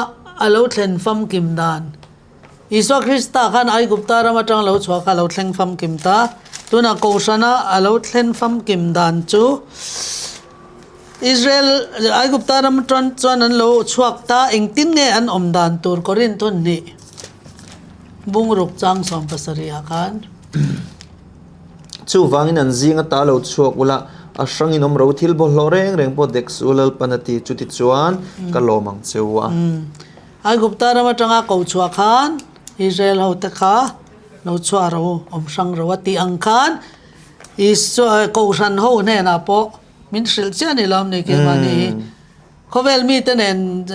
S2: a lo thlen famkim dan Isua Krista khan Aigupta ram atang lo chhuah kha a lo thleng famkim ta. Tunah Kohhrana a lo thlen famkim dan chu Israel Aigupta ram atang chuan an lo chhuak ta engtin nge an awm dan tur Korinth hun hnih Bungruk chang 70 ah khan.
S1: Chuvangin an zing ata lo chhuak ula, a hrangin awm ro thil bawlhhlawh reng reng pawh dek suh u Lalpan a ti, chutichuan ka lawm ang che u a.
S2: Aigupta ram atanga ko chhuah khan Israel hote kha lo chhuah ro, awm hrang ro a tih ang khan Isua Kohhran ho hnenah pawh min hrilh chiah a ni lo amni keimahni hi. Khawvel mite nen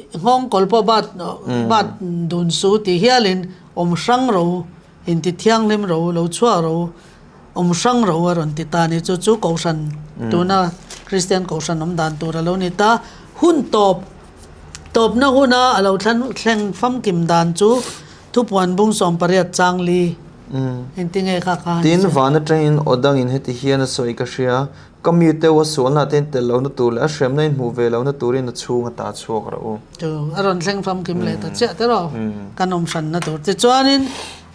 S2: nghawng kawl pawh bat bat dun su ti hialin awm hrang ro. Inti thianghlim ro, lo chhuah ro, awm hrang ro a rawn ti ta a ni. Chu chu Kohhran, tuna Kristian Kohhran awm dan tur a lo ni ta. Hun tawp, tawpna huna a lo thleng famkim dan chu Thupuan bung 18 chang li engtinge kha kha han
S1: Tin,
S2: ziah?
S1: van atangin aw dangin heti hian a sawi ka hria, Ka mi teuh a sualna te in tel lohna tur leh a hremna in hmuh ve lohna turin a chhung a ta chhuak rawh u.
S2: Chu a rawn thleng famkim leh ta chiah te rawh kan awm hranna tur. Tichuanin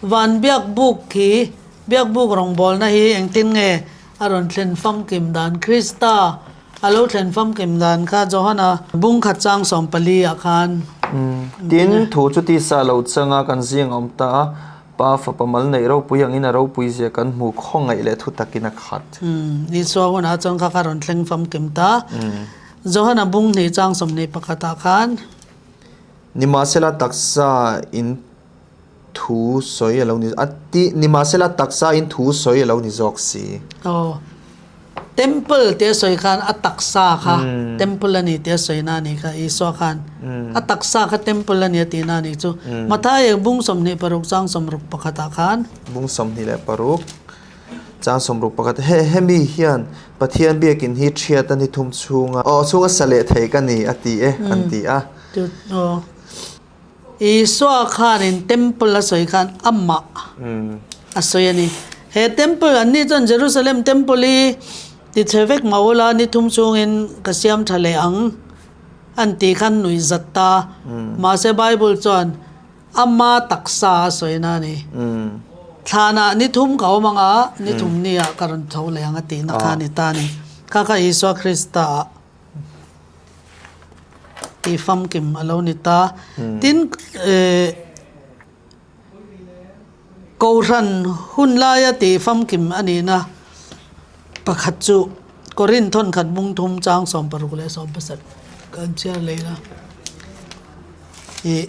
S2: van biakbuk khi, biakbuk rawngbawlna hi engtin nge a rawn thlen famkim dan? Krista A lo thlen famkim dan kha Johana bung khat chang 14 ah khan.
S1: Tin, thu chu tisa lo changa kan zing a awm ta a, Pa fapa mal neih ropui angin a ropui zia kan hmu khawngaih leh thu takin a khat.
S2: Isua hunah chuan kha kha rawn thleng famkim ta. Johana bung hnih chang 21 ah khan.
S1: Nimahsela taksa in thu sawi a lo ni a ti nimahsela taksa in thu sawi a lo ni zawk si.
S2: Aw temple te sawi khan a taksa kha temple a ni tia sawi na ni kha Isua khan a taksa kha temple a ni a tih na ni chu Matthai bung 26 chang 61 ah khan.
S1: Bung 26 chang 61 he hemi hian Pathian biakin hi thiat a ni thum chhunga aw chhunga sa leh thei ka ni a ti e an ti a.
S2: Aw. Isua khanin temple a sawi khan amah a sawi a ni. He temple an nih chuan Jerusalem temple hi ti chhe vek mah ula ni thum chhungin ka siam tha leh ang an tih khan nuih zat ta. Mahse Bible chuan ama taksa a sawi na a ni. Thlanah ni thum ka awm anga ni thum niah ka rawn tho leh ang a tihna kha a ni ta a ni. Kha kha Isua Krista ah. Tih famkim a lo ni ta. Tin, Kohhran hun laia tih famkim a nihna pakhat chu Korinth thawnkhat bung thum chang 16 leh 17 kan chhiar leh ila. Ih,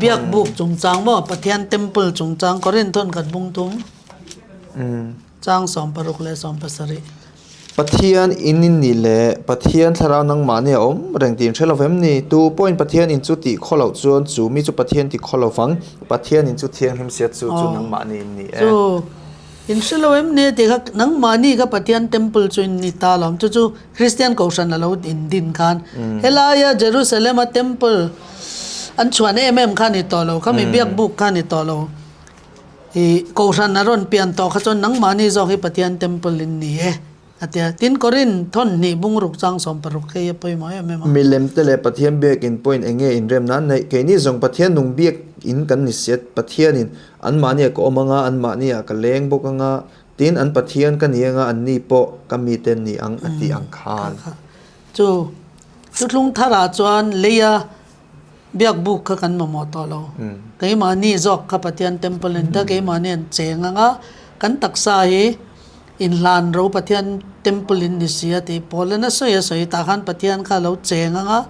S2: Biakbuk chungchang maw Pathian Temple chungchang Korinth thawnkhat bung thum chang 16 leh 17.
S1: Pathian in in nih leh Pathian thlarau nangmahni a awm reng tih in hre lo vem ni? Tu pawhin Pathian in chu tih khaw loh chuan chu mi chu Pathian ti khaw lo vang. Pathian in chu thianghlim sia chu chu nangmahni in ni e.
S2: Chu in hre lo em ni tih kha nangmahni kha Pathian temple chu in ni ta lo ang. Chu chu Kristian Kohhran a lo in din khan helaia Jerusalem a temple an chhuan em em kha ni tawh lo, khami biakbuk kha ni tawh lo. I Kohhran a rawn pian tawh kha chuan nangmahni zawk hi Pathian temple in ni e, a ti a. Tin, Korin thawn hnih bungruk chang 16 hei a pawimawh em em a.
S1: Milem te leh Pathian biakin pawhin eng nge inrem nan neih? Keini zawng Pathian nung biak in kan ni si a, Pathianin anmahniah ka awm anga, anmahniah ka leng bawk anga, tin an Pathian ka ni anga, anni pawh ka mite an ni ang, a tih ang khan.
S2: Chu Thuthlung tharah chuan leia Biakbuk kha kan mamawh tawh lo. Keimahni zawk kha Pathian temple in ta keimahni an cheng ang a, kan taksa hi inhlan ro Pathian temple in ni si a tih pawl in a sawi a sawi tah khan Pathian kha a lo cheng ang a,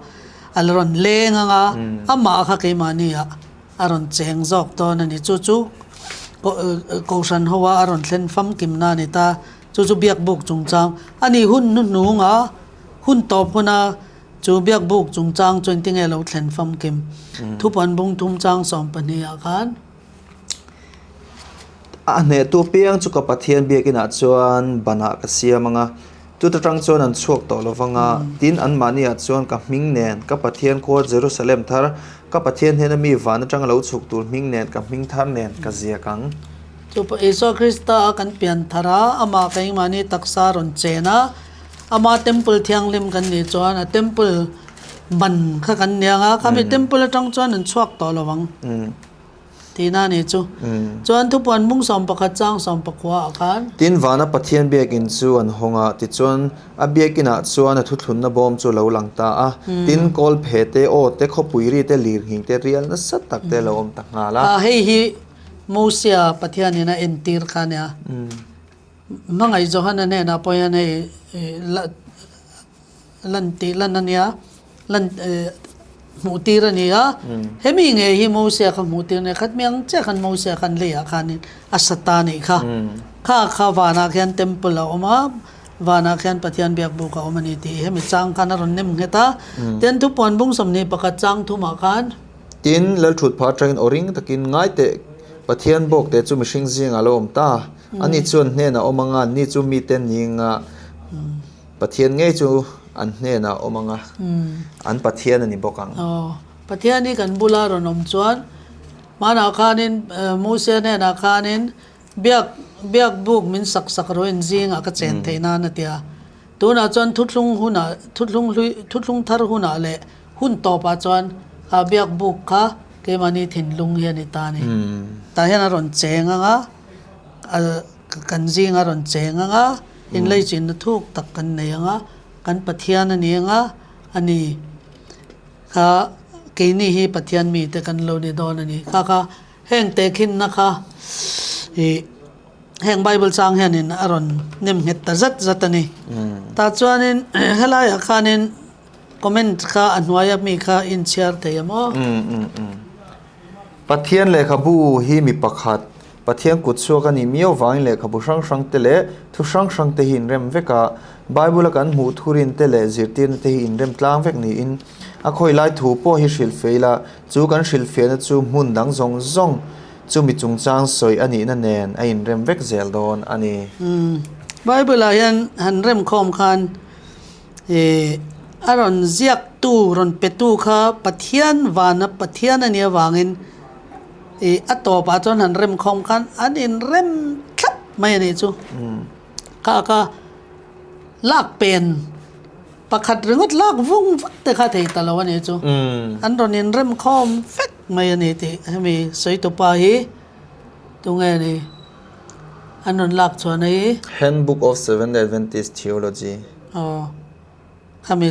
S2: a la rawn leng ang a, amah kha keimahni ah a rawn cheng zawk dawn a ni. Chu chu Kohhran ho a a rawn thlen famkimna a ni ta. Chu chu Biakbuk chungchang a ni hun hnuhnunga hun tawp huna Chu biakbuk chungchang chu engtinge lo thlen famkim? Thupuan bung thum chang 12 ah khan.
S1: A hnehtu piang chu ka Pathian biakinah chuan banah ka siam ang a, chuta tang chuan an chhuak tawh lo vang a, tin anmahniah chuan ka hming nen, ka Pathian khua Jerusalem thar, ka Pathian hnena mi van atanga lo chhuk tur hming nen, ka hming thar nen ka ziak ang.
S2: Chu Isua Krista a kan pian thar a, amah keimahni taksa rawn chen a, Ama temple thianghlim kan nih chuan a temple ban kha kan nia ang a, khami temple atang chuan an chhuak tawh lo ang tihna a nih chu. Chuan thupuan bung 11 chang 19 ah khan.
S1: Tin, vana Pathian biakin chu an hawng a, tichuan a biakinah chuan a thuthlunna bawm chu a lo lang ta a. Tin, kawl phe te, aw te, khawpui ri te, lirnghing te, rial nasa tak te a lo awm ta nghal a.
S2: Hei hi Mosia Pathianin a entir kha a nia. Hmangaih Johana hnenah pawh hian hei lan tih lan a nia, lan hmuh tir a ni a. Hemi ngei hi Mosia kha hmuh tir a nia, khat mi ang chiah khan Mosia khan leiah khanin a sa ta a nih kha. Kha kha vanah khian temple a awm a, vanah khian Pathian biakbuk a awm a ni tih hemi chang khan a rawn nem nghet a. Tin, thupuan bung 21 chang thumah khan.
S1: Tin, Lalthutpha atangin aw ring takin ngai teh. Pathian bawkte chu mihring zingah a lo awm ta. Ani chu an hnenah a awm anga, anni chu mite an ni anga, Pathian ngei chu an hnenah a awm anga, an Pathian a ni bawk ang.
S2: Aw, Pathian hi kan bula rawn awm chuan hmanah khanin Mose hnenah khanin biak biak buk min sak sak rawh in zingah ka chen theih nan a ti a. Tunah chuan thuthlung hunah thuthlung hlui thuthlung thar hunah leh hun tawpah chuan kha biak buk kha keimahni thinlung hi a ni ta a ni. Tah hian a rawn cheng ang a, kan zing a rawn cheng ang a, inleichinna thuk tak kan nei ang a, kan Pathian a ni ang a, a ni. Kha keini hi Pathian mite kan lo ni dawn a ni. Kha kha heng tehkhinna kha ih. Heng Bible chang hianin a rawn nem nghet ta zat zat a ni. Tah chuanin helaiah khanin comment kha a hnuaia mi kha inchhiar thei em aw?
S1: Pathian lehkhabu hi mi pakhat, Pathian kut chhuak a nih miau vangin lehkhabu hrang hrang te leh thu hrang hrang te hi inrem vek a, Bible-a kan hmuh thurin te leh zirtirna te hi inrem tlang vek niin a khawi lai thu pawh hi hrilhfeh ila, chu kan hrilhfiahna chu hmun dang zawng zawng Chumi chungchang sawi a nihna nen a inrem vek zel dawn a ni.
S2: Bible-ah hian han remkhawm khan ih a rawn ziaktu, rawn petu kha Pathian vana Pathian a nih avangin ih a tawpah chuan han remkhawm khan an inrem thlap mai a nih chu. Kha kha lak pen. Pakhat ringawt lak vung vak te kha thei ta lo a nih chu. An rawn inrem khawm vek mai a ni tih hemi sawi tupa hi tunge ni an rawn lak chhuahna hi.
S1: Handbook of Seventh-day Adventist Theology.
S2: Aw, khami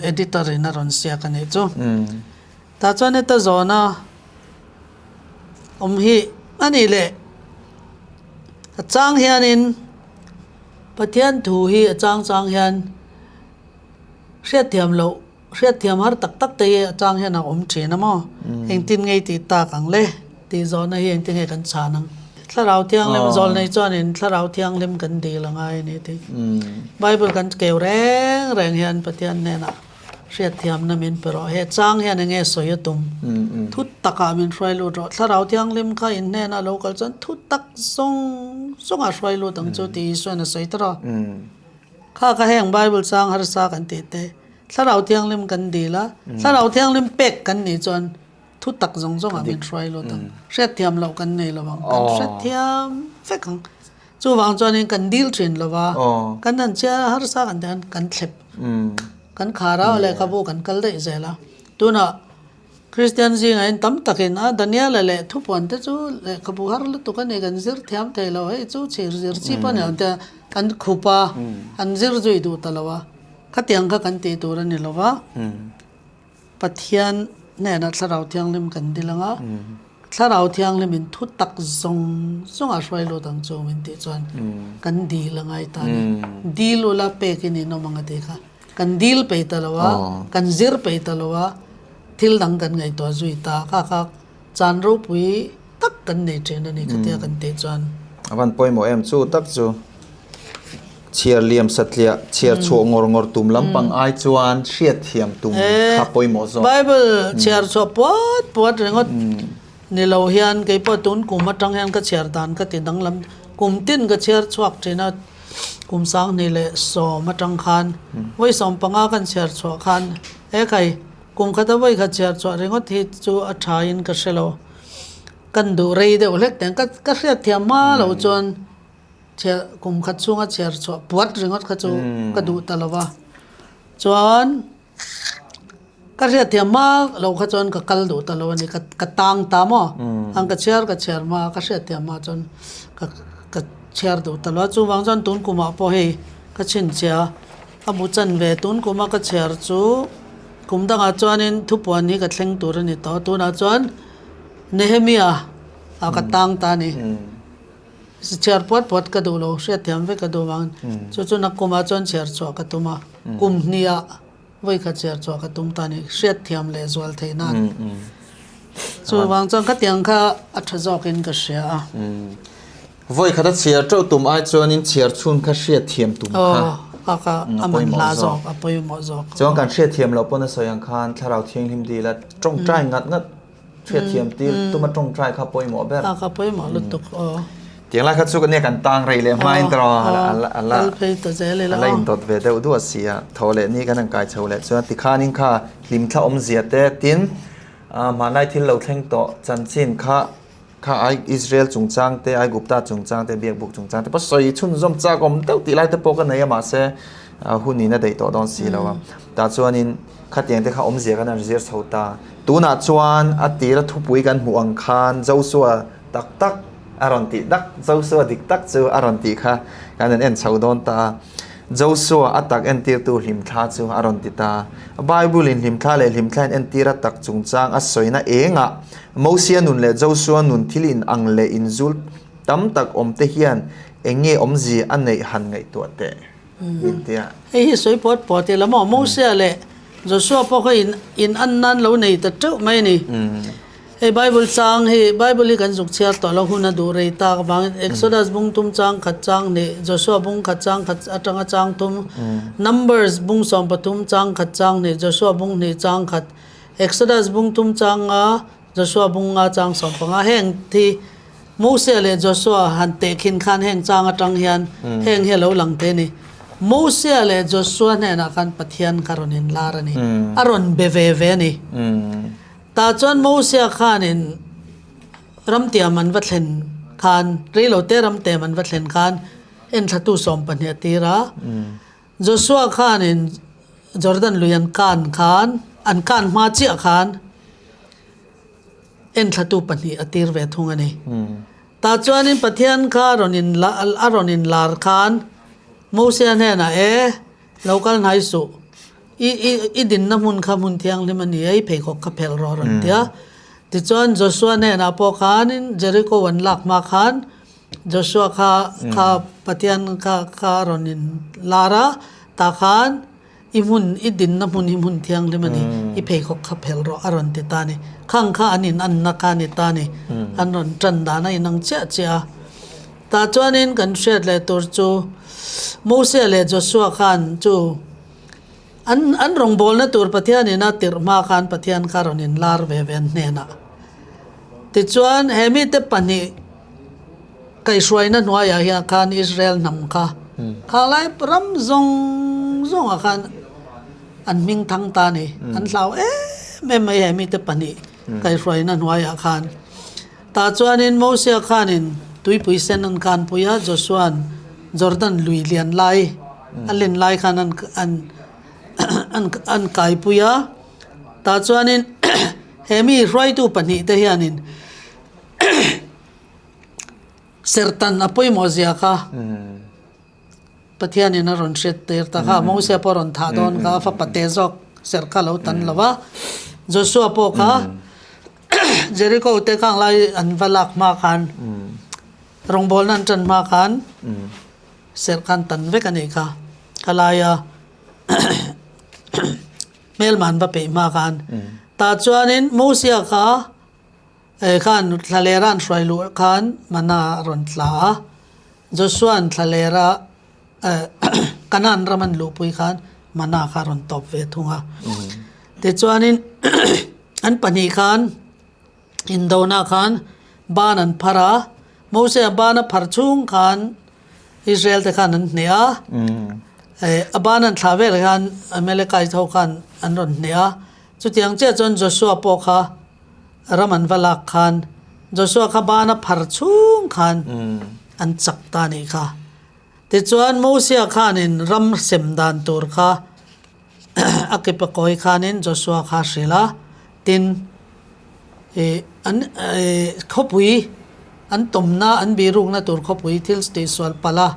S2: editor in a rawn siak a nih chu. Tah chuan heta zawhna awm hi a nih leh a chang hianin. Pathian thu hi a chang chang hian hriatthiam loh, hriatthiam har tak tak te hi a chang hian a awm thin a maw? Engtin nge i tih tak ang le? Tih zawhna hi engtin nge kan chhan ang? Thlarau Thianghlim zawlnei chuanin Thlarau Thianghlim kan dil a ngai a ni tih Bible kan keu reng reng hian Pathian hnenah Hriatthiamna min pe rawh. He chang hian enge sawi a tum? Thu takah min hruai lut rawh. Thlarau Thianghlim kha in hnenah lo kal chuan thu tak zawng zawngah hruai lut ang chu tih Isuain a sawi ta rawh. Kha kha heng Bible chang harsa kan tih te, Thlarau Thianghlim kan dil a, Thlarau Thianghlim pek kan nih chuan thu tak zawng zawngah min hruai lut ang. Hriatthiam loh kan nei lo ang. Kan hrethiam vek ang. Chuvang chuanin kan dil thin lo va, kan han chhiar a harsa kan tih khan kan thlep, kan khar a, lehkhabu kan kal daih zel a. Tunah Kristian zingah hian tam takin a Daniela leh thupuan te chu lehkhabu har lutuk a ni, kan zir thiam thei lo, hei chu chhir zir chi pawh a ni lo tia an khup a, an zir zui duh ta lo a, khatiang kha kan tih tur a ni lo va. Pathian hnenah Thlarau Thianghlim kan dil ang a, Thlarau Thianghlimin thu tak zawng zawngah hruai lut ang chu min tih chuan kan dil a ngai ta a ni. Dil ula pekin in awm ang a tih kha. Kan dil peih ta lo a, kan zir peih ta lo a, thil dang kan ngaihtuah zui ta kha kha chan ropui tak kan nei thin a ni khatia kan tih chuan.
S1: A van pawimawh em chu tak chu. Chhiar liam satliah, chhiar chhuah ngawr ngawr tum lampang ai chuan hriat thiam tum kha pawimawh zawk.
S2: Bible chhiar chhuah puat puat ringawt ni lo hian kei pawh tun kum atang hian ka chhiar dan ka ti danglam kum tin ka chhiar chhuak thin a, kum 2010 atang khan vawi 15 kan chhiar chhuah khan he khai kum khata vawi khat chhiar chhuah ringawt hi chu a tha in ka hre lo. Kan duh rei deuh hlek teh ang ka hriat thiam hma lo chuan. Chhiar kum khat chhunga chhiar chhuah puat ringawt kha chu ka duh ta lo va, chuan ka hriatthiam hma lo kha chuan ka kal duh ta lo a ni, ka ka tang ta maw ang ka chhiar ka chhiar hma ka hriatthiam hma chuan ka ka chhiar duh ta lo a, chuvang chuan tun kumah pawh hei ka chhinchhia a bu chan ve tun kuma ka chhiar chu kum dangah chuanin thupuan hi ka thleng tur a ni tawh a, tunah chuan Nehemia ah ka tang ta a ni. Chhiar puat puat ka duh lo, hriatthiam vek ka duh vangin chu chu nakkumah chuan chhiar chhuah ka tum a, kum hniah vawi khat chhiar chhuah ka tum ta a ni, hriatthiam leh zual theih nan. Chuvang chuan khatiang kha a tha zawkin ka hria a.
S1: Vawi khata chhiar teuh tum ai chuanin chhiar chhun kha hriatthiam tum kha
S2: a pawimawh zawk. A pawimawh zawk.
S1: Chuan kan hriatthiam loh pawn a sawi ang khan Thlarau Thianghlim dila tawngtai ngat ngat. Hriatthiam tir tuma tawngtai kha pawimawh ber.
S2: A kha pawimawh lutuk aw.
S1: Tiang lai kha chu nia kan tang rei leh hmain tawh a la
S2: kal phei ta zel ila
S1: a la indawt ve deuh duah si a. Tho leh ni kan han kai chho leh chuan tikhanin kha hlimthla awmzia te tin hmanlai thil lo thleng tawh chanchin kha Kha ai Israel chungchang te, Aigupta chungchang te, biakbuk chungchang te pawh sawi chhunzawm chak awm deuh tih lai te pawh ka nei a mahse hun in a daih tawh dawn si lo a. Tah chuanin khatiang te kha awmzia kan han zir chho ta. Tunah chuan a tira thupui kan hmuh ang khan Joshua tak tak a rawn tih dak, Joshua dik tak chu a rawn tih kha kan han en chho dawn ta a. Joshua a tak entirtu hlimthla chu a rawn ti ta. Bible in hlimthla leh hlimthla in entir a tak chungchang a sawina engah Mosia nun leh Joshua nun thil in ang leh inzul tam tak awm te hian eng nge awmzia a neih han ngaihtuah teh min ti a.
S2: Hei hi sawi pawt pawt ila maw? Mosia leh Joshua pawh kha in in an nan lo nei ta teuh mai a ni. Hei Bible chang hi Bible hi kan zuk chhiar tawh lo hun a duh rei tak avangin Exodus bung tum chang khat chang hnih, Joshua bung khat chang khat atanga chang thum, Numbers bung 13 chang khat chang hnih, Joshua bung hnih chang khat, Exodus bung tum chang nga, Joshua bung nga chang 15 heng thi Mose leh Joshua han tehkhin khan heng chang atang hian heng hi a lo lang te a ni. Mose leh Joshua hnenah khan Pathian kha rawn inlar a ni. A rawn be ve ve a ni. Tah chuan Mose khanin ramtiam an va thlen khan, reilote ramtiam an va thlen khan enthlatu 12 a tir a. Joshua khanin Jordan lui an kan khan, an kan hma chiah khan enthlatu pahnih a tir ve thung a ni. Tah chuanin Pathian kha rawn in a rawn inlar khan Mosia hnenah, E, lo kal hnai suh, i i i dinna hmun kha hmun thianghlim a ni a, i pheikhawk kha phelh rawh a rawn ti a. Tichuan Joshua hnenah pawh khanin Jericho an lak hma khan Joshua kha kha Pathian kha kha a rawn in lar a, tah khan i hmun i dinna hmun hi hmun thianghlim a ni, i pheikhawk kha phelh rawh a rawn ti ta a ni. Khang kha an in anna kha a ni ta a ni, an rawn tan dan a inang chiah chiah a. Tah chuanin kan hriat leh tur chu Mose leh Joshua khan chu an an rawngbawlna tur Pathianin a tirh hma khan Pathian kha a rawn in lar ve ve an hnenah. Tichuan he mite pahnih Kaihhruaina hnuaiah hian khan Israel hnam kha khalai ram zawng zawngah khan an hming thang ta a ni. An hlau em em mai he mite pahnih kaihhruaina hnuaiah khan. Tah chuanin Mosia khanin tuipui sen an kanpui a, Joshua'n Jordan lui lian lai a len lai khan an an an an kaipui a. Tah chuanin he mi hruaitu pahnih te hianin Serhtan a pawimawh zia kha Pathianin a rawn hriat tir ta kha. Moses pawh a rawn thah dawn kha, a fapa te zawk serh kha a lo tan lo va. Joshua pawh kha Jericho te khang lai an va lak hma khan rawngbawlna an tan hma khan serh khan tan vek a nih kha. Khalaia hmelma an va peih hma khan. Tah chuanin Moses kha He khan thlalera an hruai luh khan mana a rawn tla a, Joshua'n thlalera Kanaan ram an luhpui khan mana kha a rawn tawp ve thung a. Tichuanin an pahnih khan indona khan ban an phar a, Mosea ban a phar chhung khan Israel te khan an hneh a, a ban an thlah velah hian Amalekite ho khan an rawn hneh a. Chutiang chiah chuan Joshua pawh kha Ram an va lak khan Joshua kha ban a phar chhung khan an chak ta nih kha. Tichuan Mosia khanin ram sem dan tur kha a ke pakawi khanin Joshua kha a hrilh a, tin ih an ih khawpui an tawmna an bihrukna tur khawpui thil tihsual palh a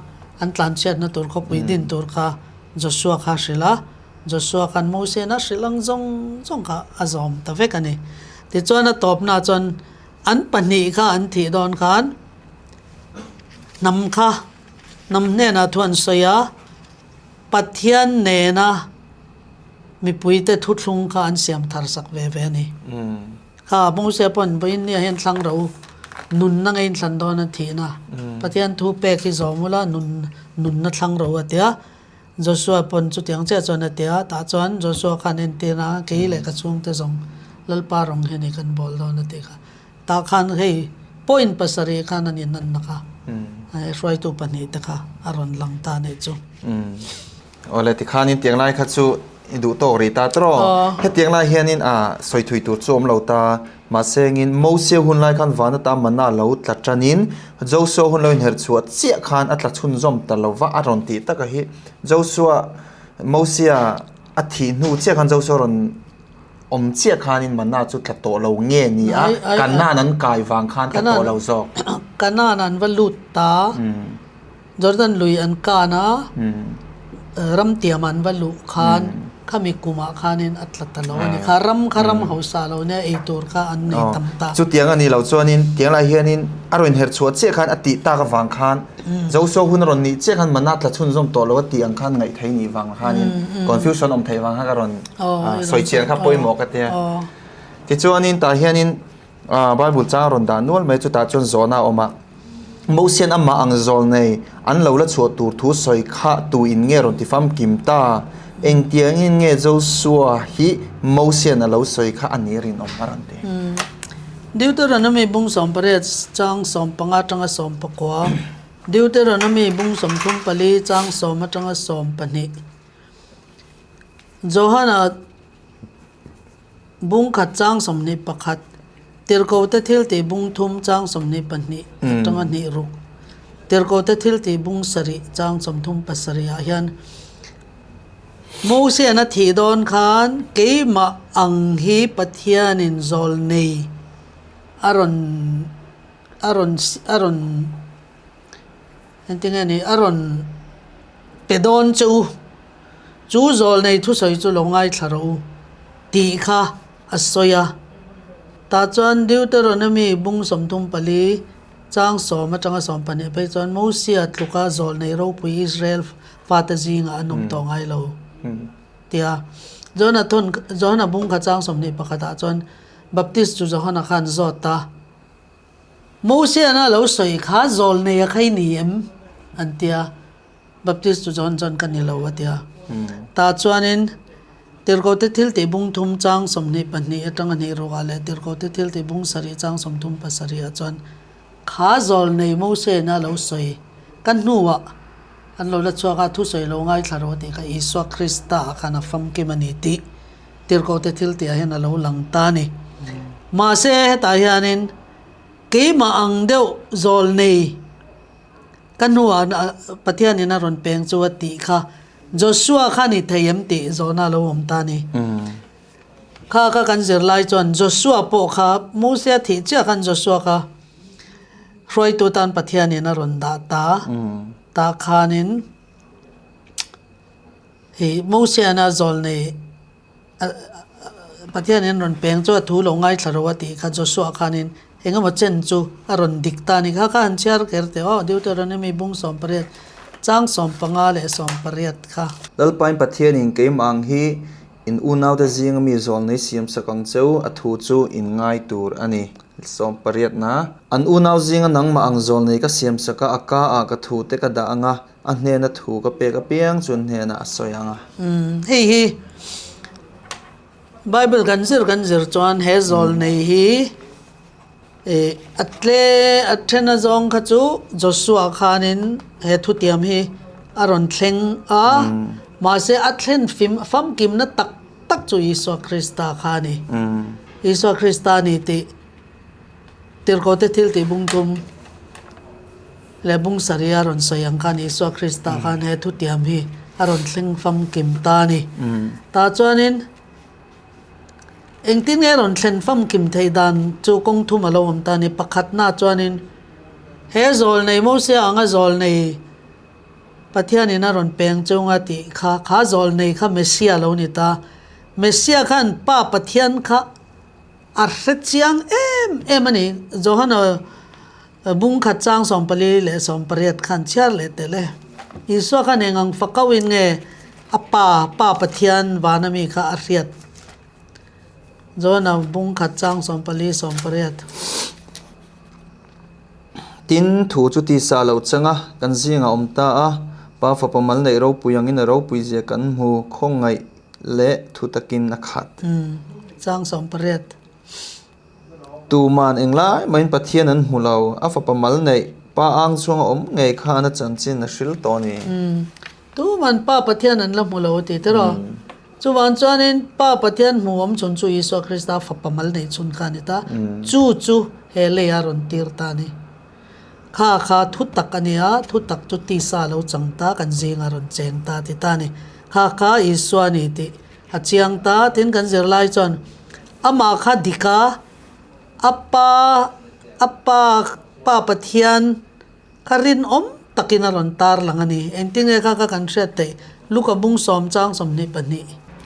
S2: an tlanchhiatna tur khawpui din tur kha Joshua kha a hrilh a. Joshua khan Mosena hrilh ang zawng zawng kha a zawm ta vek a ni. Tichuan a tawpnaah chuan an pahnih kha an thih dawn khan hnam kha hnam hnenah thu an sawi a, Pathian nena mipuite thuthlung kha an siam thar sak ve ve a ni. Kha Mose pawn vawiin nia hian thlang ro u, nunna ngei in thlan dawn a thihna Pathian thu pek hi zawm ula nun nunna thlang ro a tia. Joshua pawn chutiang chiah chuan a ti a, tah chuan Joshua khan entir a, kei leh ka chhungte zawng Lalpa rawng hi a ni kan bawl dawn a tih kha. Tah khan hei point pasarih khan an inanna kha hruaitu pahnihte kha a rawn lang ta a nih chu.
S1: Awle tikhanin tiang lai kha chu i duh tawk rih ta tawh. Hetiang lai hianin a sawi thui tur chu awm lo ta. Mahse engin Mosia hun lai khan van ata mana lo tla tanin Joshua hun lo inherh chhuah chiah khan a tla chhunzawm ta lo va a rawn tih taka hi Joshua Mosia a thih hnu chiah khan Joshua rawn awm chiah khanin mana chu tla tawh lo nge ni a, Kanaan an kai vang khan tla tawh lo zawk.
S2: Kanaan an va lut ta. Jordan lui an kan a, ramtiam an va luh khan khami kumah khanin a tla ta lo a ni. Kha ram kha ram hausa lo nia ei tur kha an nei tam ta.
S1: Chutiang a nih loh chuanin tiang lai hianin a rawn herh chhuah chiah khan a tih tak avang khan Joshua hun a rawn nih chiah khan mana tla chhunzawm tawh lo a tih ang khan ngaih theih nih vang khanin confusion awm theih vang khan ka rawn sawi chian kha pawimawh ka tia. Tichuanin tah hianin Bible chang rawn dah nual mai chutah chuan zawhna a awm a, Mosian amah ang zawl nei an lo la chhuah tur thu sawi kha tu in nge rawn ti famkim ta? Engtiangin nge Joshua hi Mosian a lo sawi kha a nih rinawm a rawn ti?
S2: Deuteronomy bung 18 chang 15 atanga 19, Deuteronomy bung 34 chang 10 atanga 12, Johana Bung khat chang 21, Tirhkohte thiltih bung thum chang 22 atanga hnih ruk, Tirhkohte thiltih bung sarih chang 37 ah hian Mosian a thih dawn khan keimah ang hi Pathianin zawl nei a rawn a rawn a rawn engtin nge ni a rawn pe dawn che u. Chu zawlnei thusawi chu lo ngaithla rawh u tih kha a sawi a. Tah chuan Deuteronomy bung 34 chang 10 atanga 12 phei chuan Mosia tluka zawlnei ropui Israel fate zingah an awm tawh ngai lo tia Johana thawn Johana bung kha chang 21 ah chuan Baptist chu Johana khan zawt a. Mosiana lo sawi kha zawlnei a khai ni em? an tia. Baptist chu John chuan ka ni lo a ti a. Tah chuanin Tirhkohte thiltih bung thum chang 22 atanga hnih ruah leh Tirhkohte thiltih bung sarih chang 37 ah chuan kha zawlnei Mosena lo sawi ka hnuah an lo la chhuak a, thusawi lo ngaithla rawh tih kha Isua Krista ah khan a famkim a ni tih Tirhkohte thiltih ah hian a lo lang ta a ni. Mahse hetah hianin keimah ang deuh zawlnei Ka hnuah Pathianin a rawn peng chu a tih kha Joshua kha ni thei em tih zawhna a lo awm ta a ni. Kha kha kan zir lai chuan Joshua pawh kha Mosia thih chiah khan Joshua kha hruaitu tan Pathianin a rawn dah ta. Tah khanin hei Mosiana zawlnei Pathianin rawn peng chu a thu lo ngaithla ro a tih kha Joshua khanin eng emaw chen chu a rawn dik ta a ni kha kha han chhiar kher teh aw Deuteronomy bung 18 chang 15 leh 18 kha.
S1: Lalpain Pathianin keimah ang hi in unaute zinga mi zawlnei siam sak ang cheu a thu chu in ngai tur a ni. 18 na. An unau zinga nangmah ang zawlnei ka siam sak a, a ka ah ka thute ka dah ang a, A hnena thu ka pek apiang chu an hnenah a sawi ang a.
S2: Hei hi Bible kan zir kan zir chuan he zawlnei hi a tle a then a zawng kha chu Joshua khanin he thutiam hi a rawn thleng a, mahse a thlen fim famkimna tak tak chu Isua Krista kha a ni. Isua Krista a ni tih Tirhkohte thiltih bungtum leh bung sarih a rawn sawi ang khan Isua Krista khan he thutiam hi a rawn thleng famkim ta a ni. Tah chuanin engtin nge rawn thlen famkim theih dan chu kawng thum a lo awm ta a ni. Pakhatna chuanin he zawlnei Mosia anga zawlnei Pathianin a rawn peng chunga tih kha kha zawlnei kha Messia a lo ni ta. Messia khan Pa Pathian kha A hre chiang em em a ni. Johana bung khat chang 14 leh 18 khan chhiar leh tel e. Isua khan eng ang fakauhin nge a Pa, Pa Pathian vana mi kha a hriat? Johana bung khat chang 14, 18.
S1: Tin, thu chu tisa lo chang a, kan zingah awm ta a, Pa Fapa mal neih ropui angin a ropui zia kan hmu khawngaih leh thu takin a khat.
S2: Chang 18.
S1: Tuman englai mahin Pathian an hmu lo, a fapa mal neih Pa ang chhunga awm ngei khan a chanchin a hril tawh a ni.
S2: Tuman Pa Pathian an la hmu lo a ti tiraw? Chuvang chuanin Pa Pathian hmu awm chhun chu Isua Krista fapa mal neih chhun kha a ni ta. Chu chu he lei a rawn tir ta a ni. Kha kha thu tak a ni a, thu tak chu tisa a lo chang ta, kan zinga rawn cheng ta a ti ta a ni. Kha kha Isua a ni tih a chiang ta. Tin, kan zirlai chuan amah kha dik a, a pa, a pa, pa Pathian kha rinawm takin a rawn tar lang a ni. Engtinge kha kha kan hriat theih? Luka bung sawm chang 22.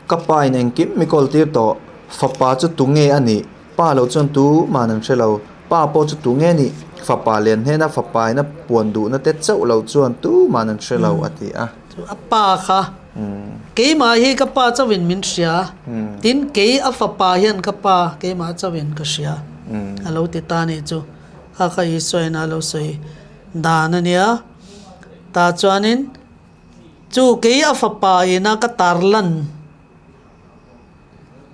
S1: Ka pa in engkim mi kawl tir tawh, fapa chu tunge a nih? Pa lo chuan tu man an hre lo. Pa pawh chu tunge a nih? Fapa lian hnena fapa in a puan duhna te chauh lo chuan tu man an hre lo, a ti a.
S2: Chu a pa kha, Keimah hi ka pa chauhin min hria, tin kei a fapa hian ka pa keimah chauhin ka hria, a lo ti ta a nih chu. Kha kha Isua in a lo sawi dan a nia. Tah chuanin chu kei a fapa ina ka tarlan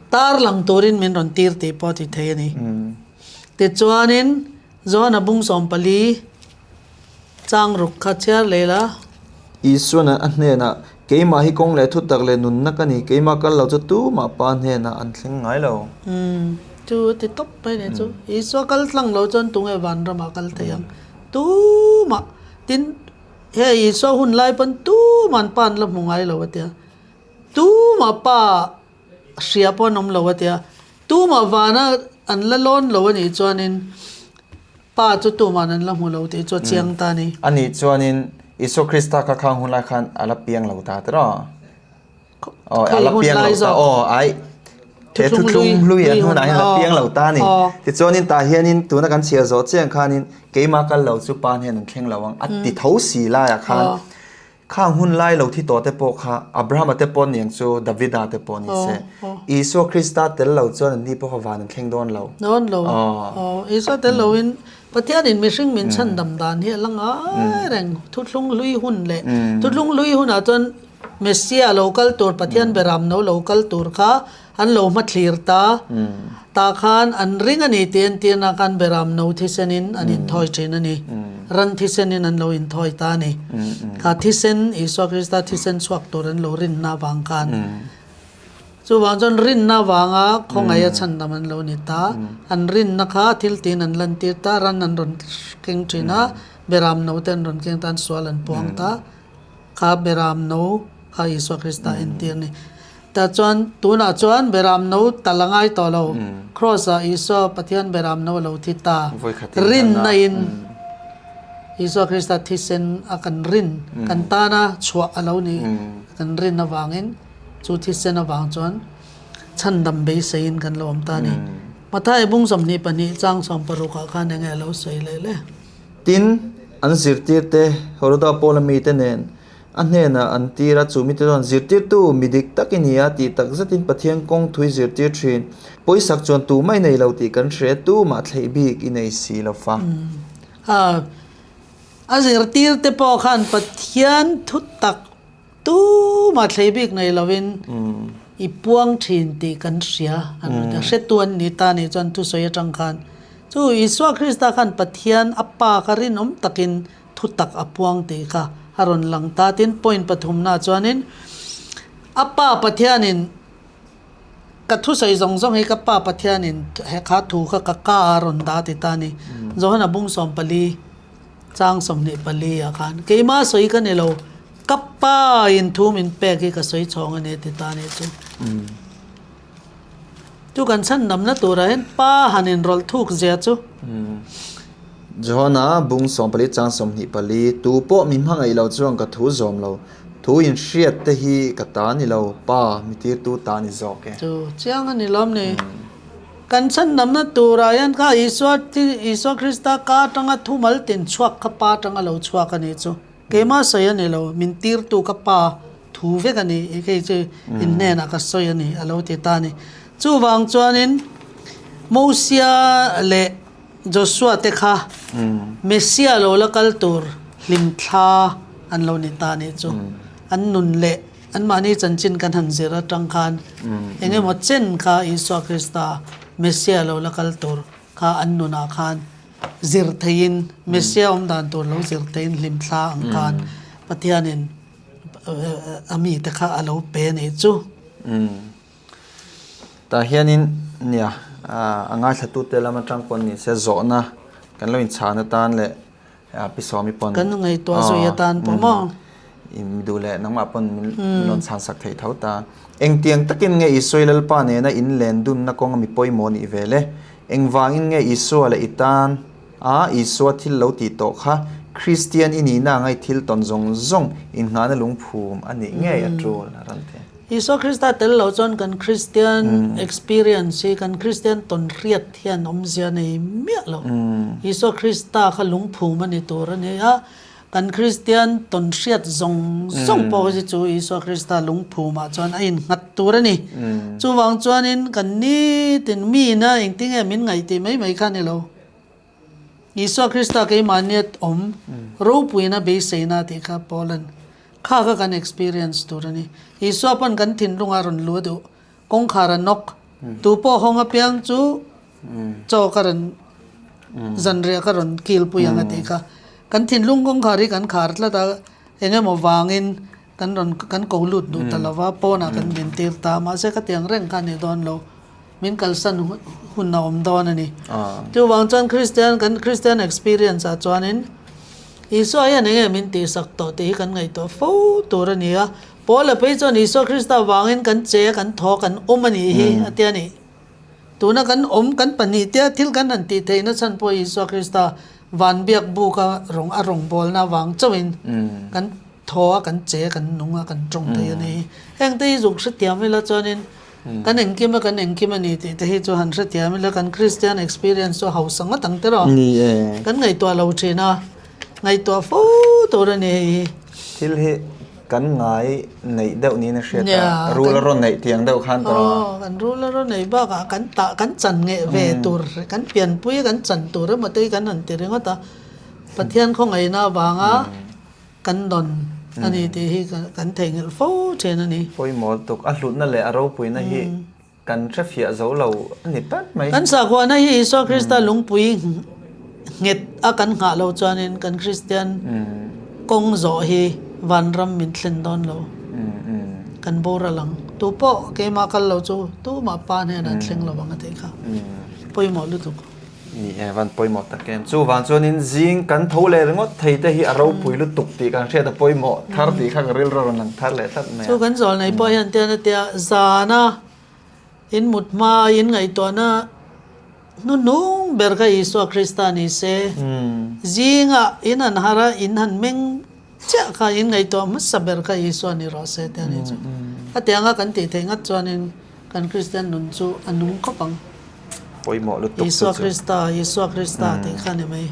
S2: Tarlang turin min rawn tir tih pawh a ti thei a ni. Tichuanin Johana bung 14 chang ruk kha chhiar leh la.
S1: Isuan a hnenah, Keimah hi kawng leh thutak leh nunna ka ni, keimah kal lo chu tumah Pa hnenah an thleng ngai lo.
S2: Chu a ti tawp mai nih chu. Isua kal tlang lo chuan tunge vanramah kal thei ang? Tumah. Tin, hei Isua hun lai pawn tuman Pa an la hmu ngai lo a tia. Tumah pa hria pawh an awm lo a tia, tumah vana an la lawn lo a nih chuanin pa chu tuma'n an la hmu lo tih chu a chiang ta a ni.
S1: A nih chuanin Isua Krista kha khang hun lai khan a la piang lo ta tiraw? Aw, a la piang lo ta aw, ai he thuthlung hlui an hunah hian a la piang lo ta a ni. Tichuanin tah hianin tuna kan chhiar zawh chiang khanin keimah kal lo chu pa hnen an thleng lo ang a ti tho si laiah khan Khang hun lai lo thi tawh te pawh kha Abrahama te pawh niang chu Davida te pawh ni se. Isua Krista tel lo chuan an ni pawh kha van an thleng dawn lo.
S2: Dawn lo. Aw. Isua tel lo in Pathian in mihring min chhandam dan hi a la ngai reng. Thuthlung hlui hun leh thuthlung hlui hunah chuan Messia lo kal tur Pathian beram no lo kal tur kha an lo hmathlir ta. Tah khan an ring a ni tih entirna khan beram no thisenin an inthawi thin a ni. Ran thisenin an lo inthawi ta a ni. Kha thisen, Isua Krista thisen chhuak tur an lo rinna avang khan. Chuvang chuan rinna avanga khawngaih a chhandam an lo ni ta. An rinna kha thil tiin an lantir ta, ran an rawn keng thin a, beram no te an rawn keng ta, an sual an puang ta. Kha beram no kha Isua Krista entir a ni. Tah chuan tunah chuan beram no tal a ngai tawh lo. Kraws ah Isua Pathian beram no a lo thi ta. Rinna in Isua Krista thisen a kan rin, kan tana chhuah a lo ni kan rin avangin chu thisen avang chuan chhandam beiseiin kan lo awm ta a ni. Mathai bung 22 chang 60 ah khan enge a lo sawi leh le?
S1: Tin, an zirtirte Heroda Paula mite nen A hnenah an tir a, chu mite chuan, Zirtirtu, mi dik tak i ni a, tih tak zetin Pathian kawng thui zirtir thin. Pawisak chuan tumah i nei lo tih kan hre, tumah thleih bik i nei si lo fa.
S2: A zirtirte pawh khan Pathian thu tak tumah thleih bik nei lovin i puang thin tih kan hria. An rawn ti a, hretu an ni ta nih chuan thusawi atang khan chu Isua Krista khan Pathian a Pa kha rinawm takin Thutak a puang tih kha a rawn lang ta. Tin, point pathumnaah chuanin a Pa Pathianin ka thusawi zawng zawng hi ka Pa Pathianin he kha thu kha ka ka a rawn dah ti ta a ni. Johana bung 14 chang 24 ah khan keimah sawi ka ni lo, ka Pa in thu min pek hi ka sawi chhawng a ni a ti ta a nih chu. Chu kan chhandamna turah hian Pa han inrawlh thuk zia chu.
S1: Johana bung 14 chang 24, Tu pawh mi hmangaih lo chuan ka thu zawm lo, thu inhriat te hi ka ta ni lo, Pa mi tirtu ta ni zawk e.
S2: Chu chiang a ni lawm ni. Kan chhandamna turah hian kha Isua Isua Krista ka atanga thumal tin chhuak kha Pa atanga lo chhuak a nih chu. Keimah sawi a ni lo, min tirtu ka pa thu vek a ni, i kei chu in hnenah ka sawi a ni, a lo ti ta a ni. Chuvang chuanin Mosia leh Joshua te kha Messia lo la kal tur hlimthla an lo ni ta a nih chu. An nun leh anmahni chanchin kan han zir atang khan eng emaw chen kha Isua Krista Messia lo la kal tur. kha an nunah khan zir theiin Messia awm dan tur lo zir theiin hlimthla ang khan Pathianin a mite kha a lo pe a nih chu.
S1: Tah hianin nia a ngaithlatute lam atang pawn ni se zawhna kan lo inchhan atan leh Pi Sawmi pawn
S2: Kan ngaihtuah zui atan pawh maw?
S1: I duh leh nangmah pawn min rawn chhan sak thei tho ta. Engtiang takin nge Isua i Lalpa nena in len dunna kawnga mi pawimawh nih ve le? Engvangin nge Isua leh i tan a Isua thil lo tih tawh kha Kristian i nihna anga i thil tawn zawng zawng innghahna lungphum a nih ngei a tul a rawn ti.
S2: Isua Krista tel lo chuan kan Kristian experience hi, kan Kristian tawnhriat hian awmzia nei miah lo. Isua Krista kha lungphum a ni tur a ni a, kan Kristian tawnhriat zawng zawng pawh hi chu Isua Krista lungphumah chuan a innghat tur a ni. Chuvang chuanin kan nitin miina engtinge min ngaih tih mai mai kha a ni lo. Isua Krista keimahnia awm ropuina beiseina tih kha Paula'n kha kha kan experience tur a ni. Isua pawn kan thinlungah rawn luh a duh. Kawngkhar a nawk. Tu pawh hawng apiang chu chaw ka rawn zanriah ka rawn kilpui ang a tih kha. Kan thinlung kawngkhar hi kan khar tlat a, eng emaw vangin kan rawn kan ko lut duh ta lo va, pawnah kan dintir ta. Mahse ka tiang reng kha a ni dawn lo. Min kalsan hun a awm dawn a ni. Chuvang chuan Kristian kan Kristian experience ah chuanin Isua hian enge min tihsak tawh tih hi kan ngaihtuah fo tur a ni a. Paula phei chuan Isua Krista vangin kan che a, kan thaw a, kan awm a nih hi a ti a ni. Tuna kan awm kan pahnih tia thil kan han tih theihna chhan pawh Isua Krista van biak buka rawng a rawngbawlna vang chauhin kan thaw a, kan che a, kan nung a, kan tawng thei a ni. Hengte hi zuk hrethiam ila chuanin Kan engkim a, kan engkim a ni tih te hi chu han hrethiam ila kan Kristian experience chu hausa ngawt ang tiraw?
S1: Ni e.
S2: Kan ngaihtuah lo thin a, ngaihtuah fo tur a ni hei hi.
S1: Thil hi kan ngai neih deuh niin a hriat a, rul a rawn neih tiang deuh khan tiraw?
S2: Aw, kan rul a rawn neih bakah kan tah kan chan ngeh ve tur, kan pianpui kan chan tur emaw te hi kan han ti ringawt a, Pathian khawngaihna avanga Kan dawn a ni tih hi kan theihnghilh fo thin a ni.
S1: Pawimawh tuk, a hlutna leh a ropuina hi kan hrefiah zo lo a ni tlat mai.
S2: Kan sakhuana hi Isua Krista lungpui nghet a kan nghah loh chuanin kan Kristian kawng zawh hi vanram min thlen dawn lo. Kan boral ang. Tu pawh keimah kal lo chu tumah pa hnenah an thleng lo ang a tih kha. Pawimawh lutuk.
S1: Ni e, van pawimawh tak em. Chuvang chuanin zing kan tho leh ringawt thei te hi a ropui lutuk tih kan hriat a pawimawh thar tih kha ka rilru a rawn lang thar leh tlat mai a.
S2: Chu kan zawl nei pawh hian tian a tia zana in mut hma in ngaihtuahna hnuhnung ber kha Isua Krista ni se, zingah in han harh a in han meng chiah kha in ngaihtuah hmasa ber kha Isua ni rawh se tia ni chu. A tianga kan tih theih ngat chuanin Kan Kristian nun chu a nung khawp ang.
S1: Pawimawh lutuk chu
S2: chu. Isua Krista, Isua Krista tih kha ni mai.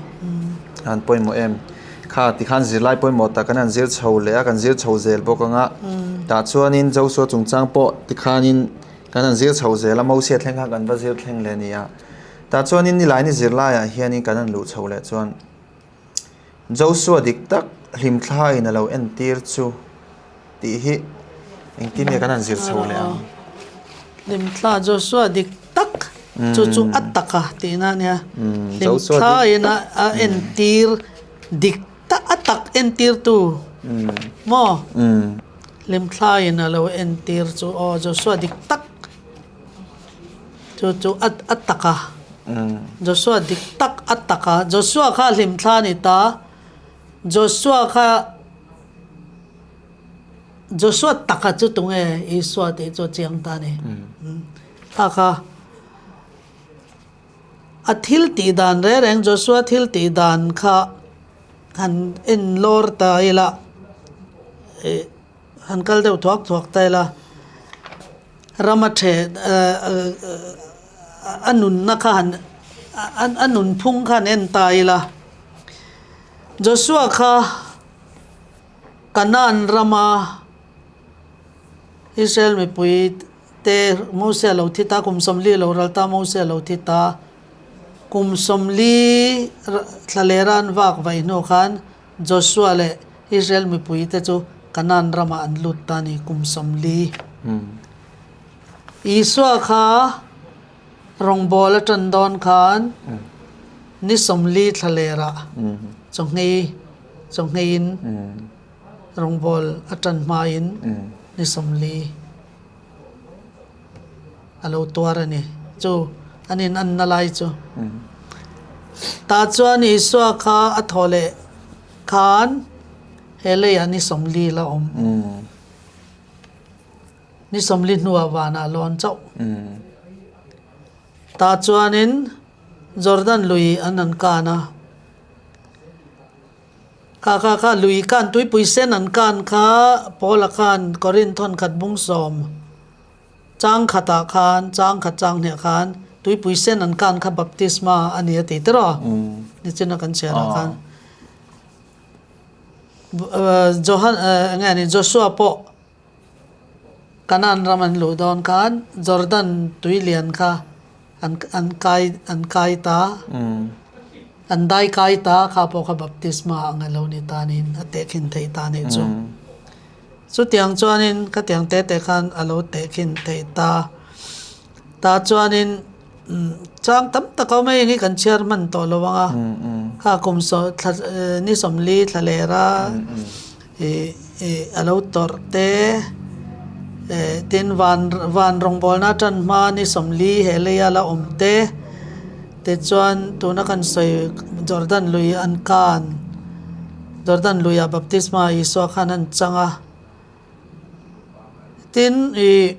S1: An pawimawh em? Kha tikhan zirlai pawimawh tak kan han zir chho leh a, kan zir chho zel bawk ang a. Tah chuanin Joshua chungchang pawh tikhanin kan han zir chho zel a, Mosia thleng kha kan va zir thleng leh a ni a. Tah chuanin nilaini zirlaiah hianin kan han luh chho leh chuan Joshua dik tak hlimthlain a lo entir chu tih hi engtin nge kan han zir chho leh ang?
S2: Hlimthla Joshua dik tak chu chu a taka tihna a nia. Hlimthlain a entir dik tak a tak entirtu maw? Hlimthlain a lo entir chu aw Joshua dik tak. Chu chu a a tak a, Joshua dik tak a tak a, Joshua kha hlimthla a ni ta, Joshua kha Joshua taka chu tunge Isua tih chu a chiang ta a ni. Kha kha a thil tih dan reng reng Joshua thil tih dan kha han en lawr ta ila ih han kal deuh thuak thuak ta ila. Rama the a nunna kha han a nunphung kha han en ta ila. Joshua kha Canaan rama Israel mipui te Mosia lo thi ta, kum 40 lo ral ta Mosia lo thi ta. Kum 40 thla leh ran vak vaih hnu khan Joshua leh Israel mipuite chu Kanaan ramah an lut ta a ni, kum 40. Isua kha Rawngbawl a ṭan dawn khan ni 40 thlalerah chawhngei chawhngeiin rawngbawl a ṭan hmain ni 40 a lo tuar a ni. Chu an in anna lai chu. Tah chuan Isua kha a thawh leh khan he leiah ni 40 la awm. Ni 40 hnuah vanah lawn chauh. Tah chuanin Jordan lui an han kan a. Kha kha kha lui kan tuipui sen an kan kha Paula khan Korinth thawn khat bung sawm chang khatah khan chang khat chang hniah khan tuipui sen an kan kha baptisma a ni a ti tiraw? Nichina kan chhiarah khan Johan eng nge ni Joshua pawh Kanaan ram an luh dawn khan Jordan tui lian kha an an kai an kai ta, an dai kai ta kha pawh kha baptisma ang a lo ni ta niin a tehkhin theih ta nih chu. Chutiang chuanin khatiang te te khan a lo tehkhin theih ta. Tah chuanin chang tam tak a awm a, heng hi kan chhiar hman tawh lo ang a, kha kum thla ni 40 thla ler a ih ih a lo tawrh te eh tin van van rawngbawlna tan hma ni 40 he leia la awm te tichuan tuna kan sawi Jordan lui an kan Jordan luiah baptisma Isua khan an chang a tin ih.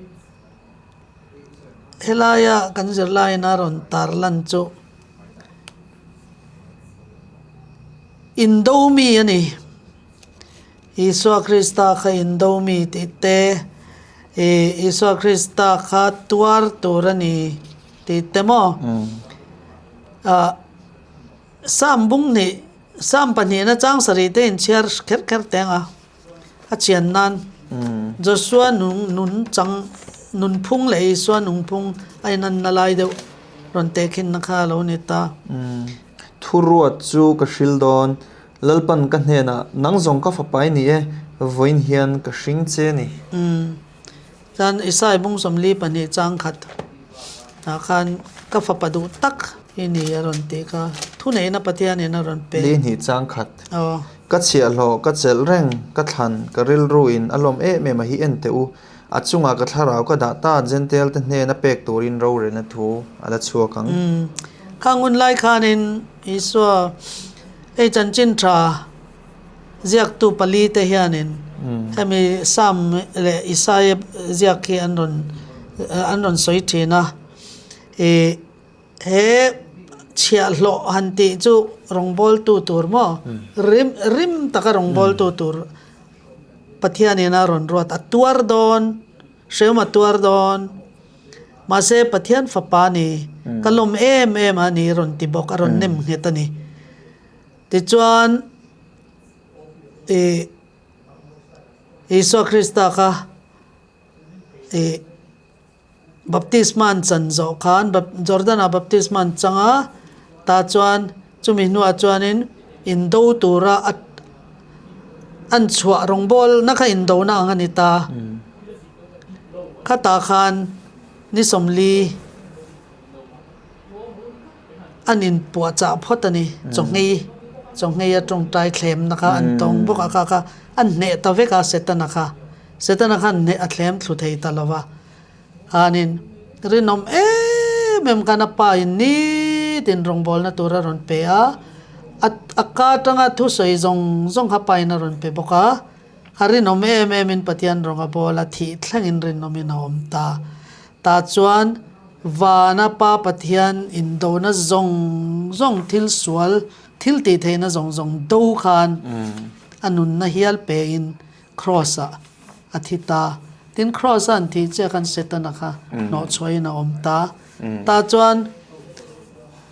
S2: Helaia kan zirlaiin a rawn tarlan chu Indo mi a ni. Isua Krista kha Indo mi tih te, ih Isua Krista kha tuar tur a ni tih te maw? Ah Sam bung hnih, Sam pahnihna chang sarih te inchhiar kher kher teng a. A chian nan Joshua nung nun chang nunphung leh Isua nungphung a inanna lai deuh rawn tehkhinna kha a lo ni ta.
S1: Thuruat chu ka hril dawn, Lalpan ka hnenah, Nang zawng ka fapa i ni e, vawiin hian ka hring che a ni.
S2: Chuan Isai bung 42 chang khat ah khan ka fapa duh tak i ni a rawn tih kha thuneihna Pathianin a rawn pe.
S1: Li hnih chang khat. Ka chhiahhlawh, ka chelh reng, ka thlan, ka rilru in a lawm em em a hi en teh u. A chungah ka thlarau ka dah ta, Jentail te hnena pek turin rorelna thu a la chhuak ang.
S2: Khang hun lai khanin Isua hei chanchin tha Ziaktu palite hianin hemi Sam leh Isaia ziak hi an rawn an rawn sawi thin a. Ih he chhiahhlawh han tih chu rawngbawltu tur maw rim rim taka rawngbawltu tur Pathianin a rawn ruat a tuar dawn hrehawm a tuar dawn mahse Pathian fapa a ni ka lawm em em a ni rawn ti bawk a rawn nem nghet a ni. Tichuan, ih Isua Krista kha ih baptisma an chan zawh khan Jordan-ah baptisma an chang a, tah chuan chumi hnuah chuanin indo tura a an chhuah rawngbawlna kha indona ang a ni ta. Khatah khan ni 40. An inpuahchah phawt a ni. Chawhngei, chawhngei a tawngtai thlemna kha an tawng bawk a kha kha an hneh ta vek a Setana kha. Setana khan hneh a thlem thlu thei ta lo va. Khanin rinawm em em khan a pa in nitin rawngbawlna tur a rawn pe a, a a ka atanga thusawi zawng zawng kha pa in a rawn pe bawk a. A rinawm em em in Pathian rawng a bawl a, thih thlengin rinawmin a awm ta. Tah chuan Vana Pa Pathian indona zawng zawng thil sual, thil tih theihna zawng zawng do khan a nunna hial pein Kraws ah a thi ta. Tin, Kraws a an thih chiah khan Setana kha hnawhchhuahin a awm ta. Tah chuan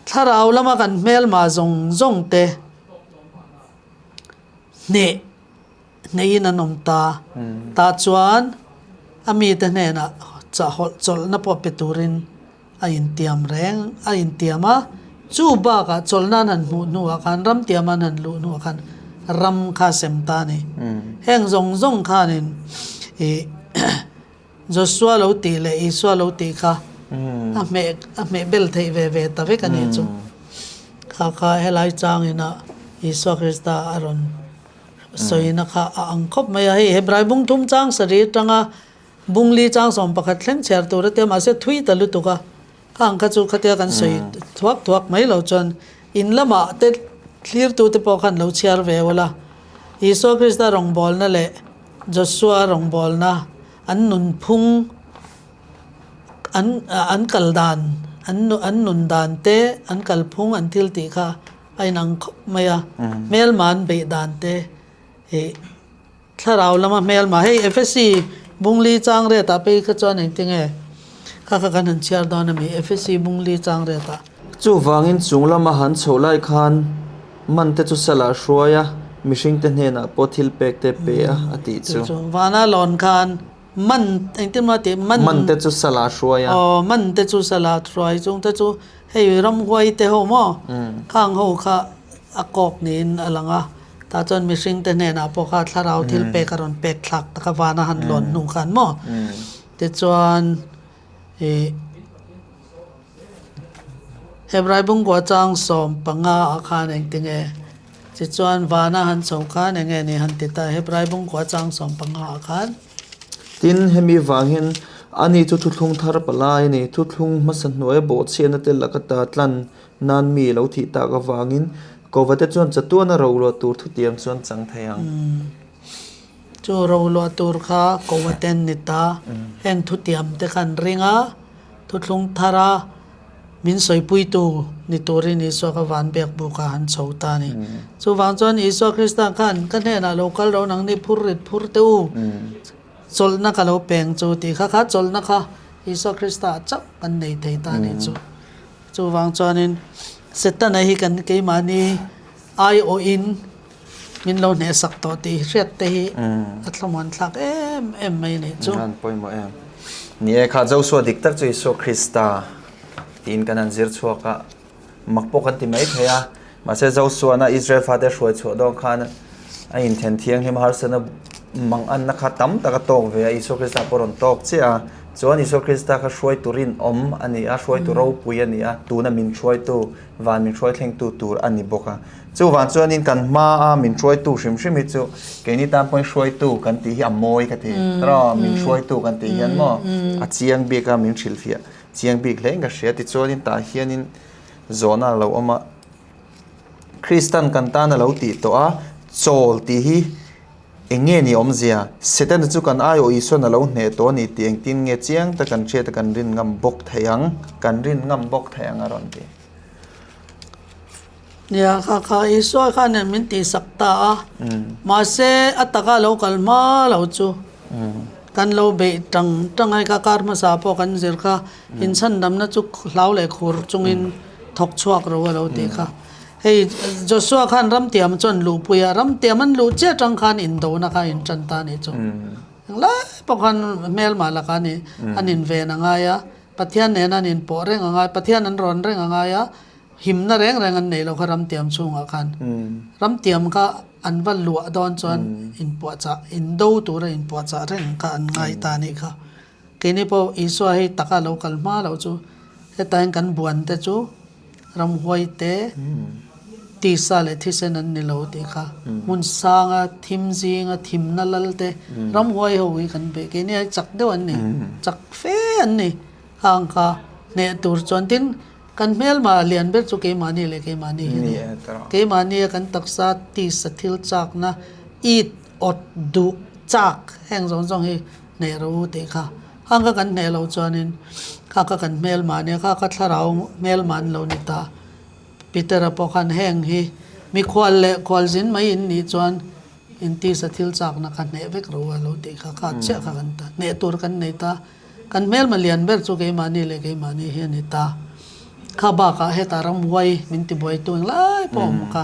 S2: thlarau lama kan hmelma zawng zawng te hneh Hneiin an awm ta. Tah chuan a mite hnenah chahawlh chawlhna pawh pe turin a intiam reng a intiam a. Chu bakah chawlhna an han hmuh hnuah khan ram tiama an han luh hnuah khan ram kha a sem ta a ni. Heng zawng zawng khanin ih Joshua lo tih leh Isua lo tih kha. A hmeh a hmeh bel theih ve ve ta vek a nih chu. Kha kha helai changin a Isua Krista a rawn sawina kha a ang khawp mai a. Hei Hebrai bung thum chang sarih atanga bung li chang 11 thleng chhiar tur a tia mahse thui ta lutuk a. Khang kha chu khatia kan sawi thuak thuak mai lo chuan in lamah te thlirtute pawh khan lo chhiar ve ula. Isua Krista rawngbawlna leh Joshua rawngbawlna an nunphung an an kal dan an an nun dan te an kalphung an thil tih kha a inang khawp mai a. Hmelma an beih dan te ih Thlarau lama hmelma hei Efesi bungli chang retah phei kha chuan engtinge kha kha kan han chhiar dawn a mi Efesi bungli chang retah.
S1: Chuvangin chung lama han chhoh lai khan man te chu sala hruai a, mihring te hnenah pawh thil pek te pe a a tih chu.
S2: Chu vana lawn khan man engtin maw tih man.
S1: Man te chu sala hruai a.
S2: Aw man te chu sala hruai chung te chu hei ramhuai te ho maw khang ho kha a kawk niin a lang a. Tah chuan mihringte hnenah pawh kha thlarau thil pek a rawn pek thlak tak a van a han lawn hnu khan maw? Tichuan ih Hebrai bungkua chang 15 ah khan engtinge tichuan van a han chho khan eng nge ni han ti ta Hebrai bungkua chang 15 ah khan.
S1: Tin, hemi vangin ani chu thuthlung thar palai a ni. Thuthlung hmasa hnuaia bawhchhiatna te laka ta tlan Nan mi lo thih tak avangin Kovate chuan chatuana roluah tur thutiam chuan chang thei ang.
S2: Chu roluah tur kha Kovaten ni ta. Heng thutiam te khan ring a, thuthlung thar a, min sawipuitu ni turin Isua kha van biak buk a han chho ta a ni. Chuvang chuan Isua Krista khan ka hnenah lo kal ro nang ni phur rit phur teh u, chawlhna ka lo peng chu tih kha kha chawlhna kha Isua Krista ah chauh kan nei thei ta a nih chu. Chuvang chuanin Setana hi kan keimahni aiawhin min lo hnehsak tawh tih hriat te hi a thlamuan thlak em em mai a nih chu.
S1: An pawimawh em. Ni e, kha Joshua dik tak chu Isua Krista tiin kan han zir chhuak a, mak pawh kan ti mai thei a. Mahse Joshua-na Israel fate hruai chhuah dawn khan a inthen thianghlim harsatna manganna kha tam tak a tawk ve a, Isua Krista pawh a rawn tawk chiah a. Chuan Isua Krista kha hruaitu rinawm a ni a, hruaitu ropui a ni a, tuna min hruaitu, van min hruai thlengtu tur a ni bawk a. Chuvang chuanin kan hmaa min hruaitu hrim hrim hi chu keini tan pawhin hruaitu kan tih hi a mawi ka ti. Tiraw min hruaitu kan tih hian maw a chiang bik a, min hrilhfiah chiang bik hlein ka hria. Tichuanin tah hianin zawhna a lo awm a, Kristan kan tan a lo tih tawh a, chawl tih hi eng nge ni awmzia? Setana chu kan aiawh Isuan a lo hneh tawh a ni tih engtin nge chiang tak kan hriat a kan rin ngam bawk thei ang? Kan rin ngam bawk thei ang a rawn ti.
S2: Nia, kha kha Isua khan min tihsak ta a, mahse a taka lo kal hma lo chu. Kan lo beih tang tang a, ka kar hmasa pawh kan zir kha inchhandamna chu hlau leh khur chungin thawk chhuak ro a lo tih kha. Hei Joshua khan ramtiam chu an luhpui a, ramtiam an luh chiah tang khan indona kha a intan ta a nih chu. Englai pawh khan hmelmah lakah an an inven a ngai a, Pathian nena an inpawh reng a ngai, Pathian an rawn reng a ngai a, Himna reng reng an neih loh kha ramtiam chhungah khan ramtiam kha an va luah dawn chuan inpuahchah indo tura inpuahchah reng kha an ngai ta a nih kha. Keini pawh Isua hei taka lo kal hma loh chu hetain kan buan te chu ramhuai te tisa leh thisen an ni lo tih kha hmun sanga thim zinga thimna lal te ramhuai ho hi kan beih keini ai chak deuh an ni chak fe an ni khang kha hneh tur chuan tin Kan hmelma lian ber chu keimahni leh keimahni hi a ni. Keimahni a kan taksa tisa thil chakna it, awt, duh, chak heng zawng zawng hi hneh ro u tih kha. Khang kha kan hneh loh chuanin kha kha kan hmelma a nia, kha kha thlarau hmelma an lo ni ta. Peter-a pawh khan heng hi mikhual leh khualzin mai in nih chuan in tisa thil chakna kha hneh vek ro u a lo tih kha, kha chiah kha kan ta, hneh tur kan nei ta. Kan hmelma lian ber chu keimahni leh keimahni hi a ni ta. Kha bakah hetah ramhuai min tibuaitu englai pawh a awm kha.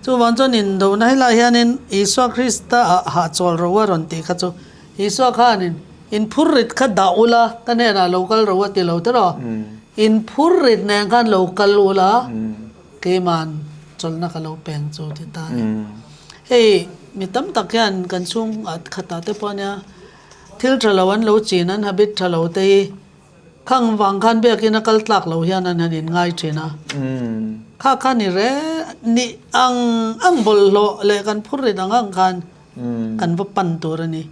S2: Chuvang chuan indona helai hianin Isua Krista ah hahchawl ro a rawn tih kha chu Isua khanin in phur rit kha dah ula ka hnenah lo kal ro a ti lo tiraw? In phur rit nen khan lo kal ula keima'n chawlhna ka lo peng chu ti ta a ni. Hei mi tam tak hian kan chhung khatah te pawh ania Thil tha lo an lo chin, an habit tha lo te hi Khang vang khan biakin a kal tlak lo hian an han inngai thin a. Kha kha ni re ni ang ang bawlhhlawh leh kan phur rit ang ang khan kan va pan tur a ni.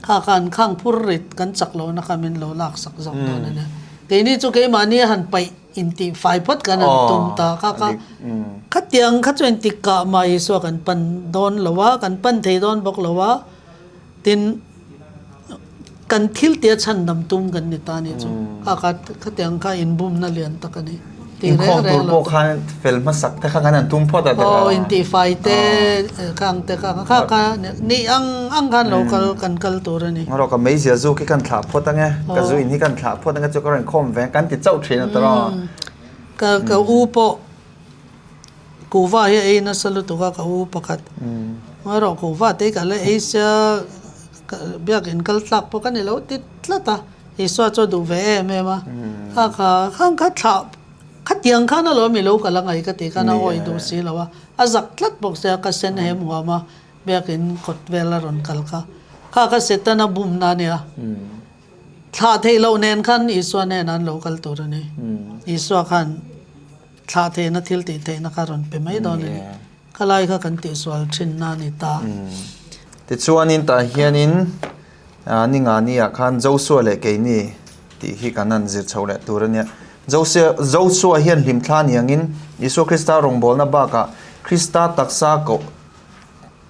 S2: Kha khan khang phur rit kan chak lohna kha min lo lak sak zawk dawn a nia. Keini chu keimahni a han paih intih fai phawt kan han tum ta. Kha kha khatiang kha chu engtik kah mah Isua kan pan dawn lo a, kan pan thei dawn bawk lo a. Tin, kan thil tia chhandam tum kan ni ta nih chu. Kha kha khatiang kha inbumna lian tak a ni. Tih reng
S1: Inkhawm
S2: reng
S1: tur
S2: lo
S1: pawh khan fel hmasak te kha kan han tum phawt a teh
S2: Aw, intihfai te khang te kha kha kha ni ang ang khan lo kal kan kal tur a ni.
S1: Erawh ka meizia zu khi kan thlah phawt ange, ka zu in hi kan thlah phawt ange chu ka rawn khawm ve ang kan ti chauh thin a tawrh.
S2: Ka ka u pawh Kuhva hi a ei nasa lutuk a ka u pakhat. Erawh kuhva te hi ka la ei sia biakin kal tlak pawh ka ni lo ti tlat a. Isua chu a duh ve em em a. Kha kha khang kha thlah khatiang khan alawm i lo kal angai ka tih khan a awih duh si lo a. A zak tlat bawk sia ka sen hem huam a biakin kawt vel a rawn kal kha. Kha kha Setana bumna a nia. Thlah theih loh nen khan Isua hnenah an lo kal tur a ni. Isua khan. Thlah theihna thil tih theihna kha rawn pe mai dawn a ni. Khalai kha kan tihsual thinna a ni ta.
S1: Tichuanin tah hianin Ningani-ah khan Joshua leh keini tih hi kan han zir chho leh tur a nia. Joshua hian hlimthla ni angin Isua Krista rawngbawlna bakah Krista taksa koh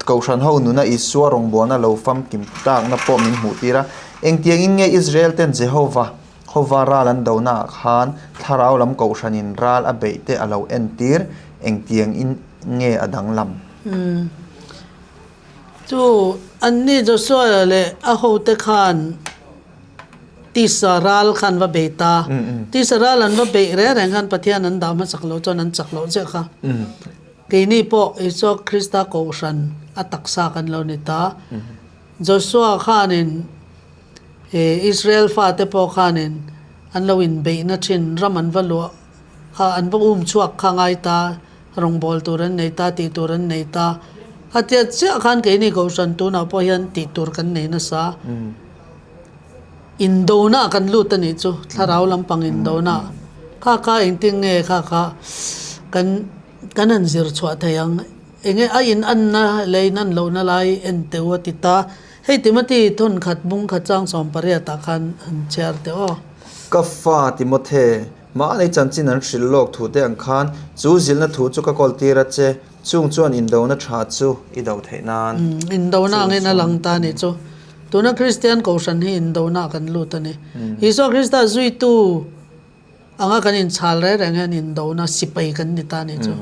S1: Kohhran ho nuna Isua rawngbawlna lo famkim takna pawh min hmuhtir a. Engtiangin nge Israel ten Jehova hova ral an donaah khan thlarau lam kohhranin ral a beih te a lo entir? Engtiangin nge a danglam?
S2: Chu anni Joshua leh a hote khan tisa ral kha an va bei ta. Tisa ral an va beih reng reng khan Pathian an dah hmasak loh chuan an chak loh chiah kha. Keini pawh Isua Krista kohhran a taksa kan lo ni ta. Joshua khanin Israel fate pawh khanin an lo inbeihna thin ram an va luah kha an va um chhuak kha ngai ta, rawngbâwl tur an nei ta, tih tur an nei ta. Khatia chiah khan keini kohhran tunah pawh hian tih tur kan nei nasa. Indona kan lut a nih chu, thlarau lampang indona. Kha kha engtin nge kha kha kan Kan han zir chhuah thei ang. Enge a in anna leh in an lohna lai en teh u a ti ta. Hei Timothy thawn khat bung khat chang 18 ah khan han chhiar teh aw.
S1: Ka fa Timothy, mahni chanchin an hrilh lawk thu te ang khan chu zilhna thu chu ka kawl tir a che, chung chuan indona tha chu i do theih nan.
S2: Indona angin a lang ta a nih chu. Tuna Kristian Kohhran hi indona ah kan lut a ni. Isua Krista zuitu. Anga kan inchhal reng reng hian indona sipai kan ni ta nih chu.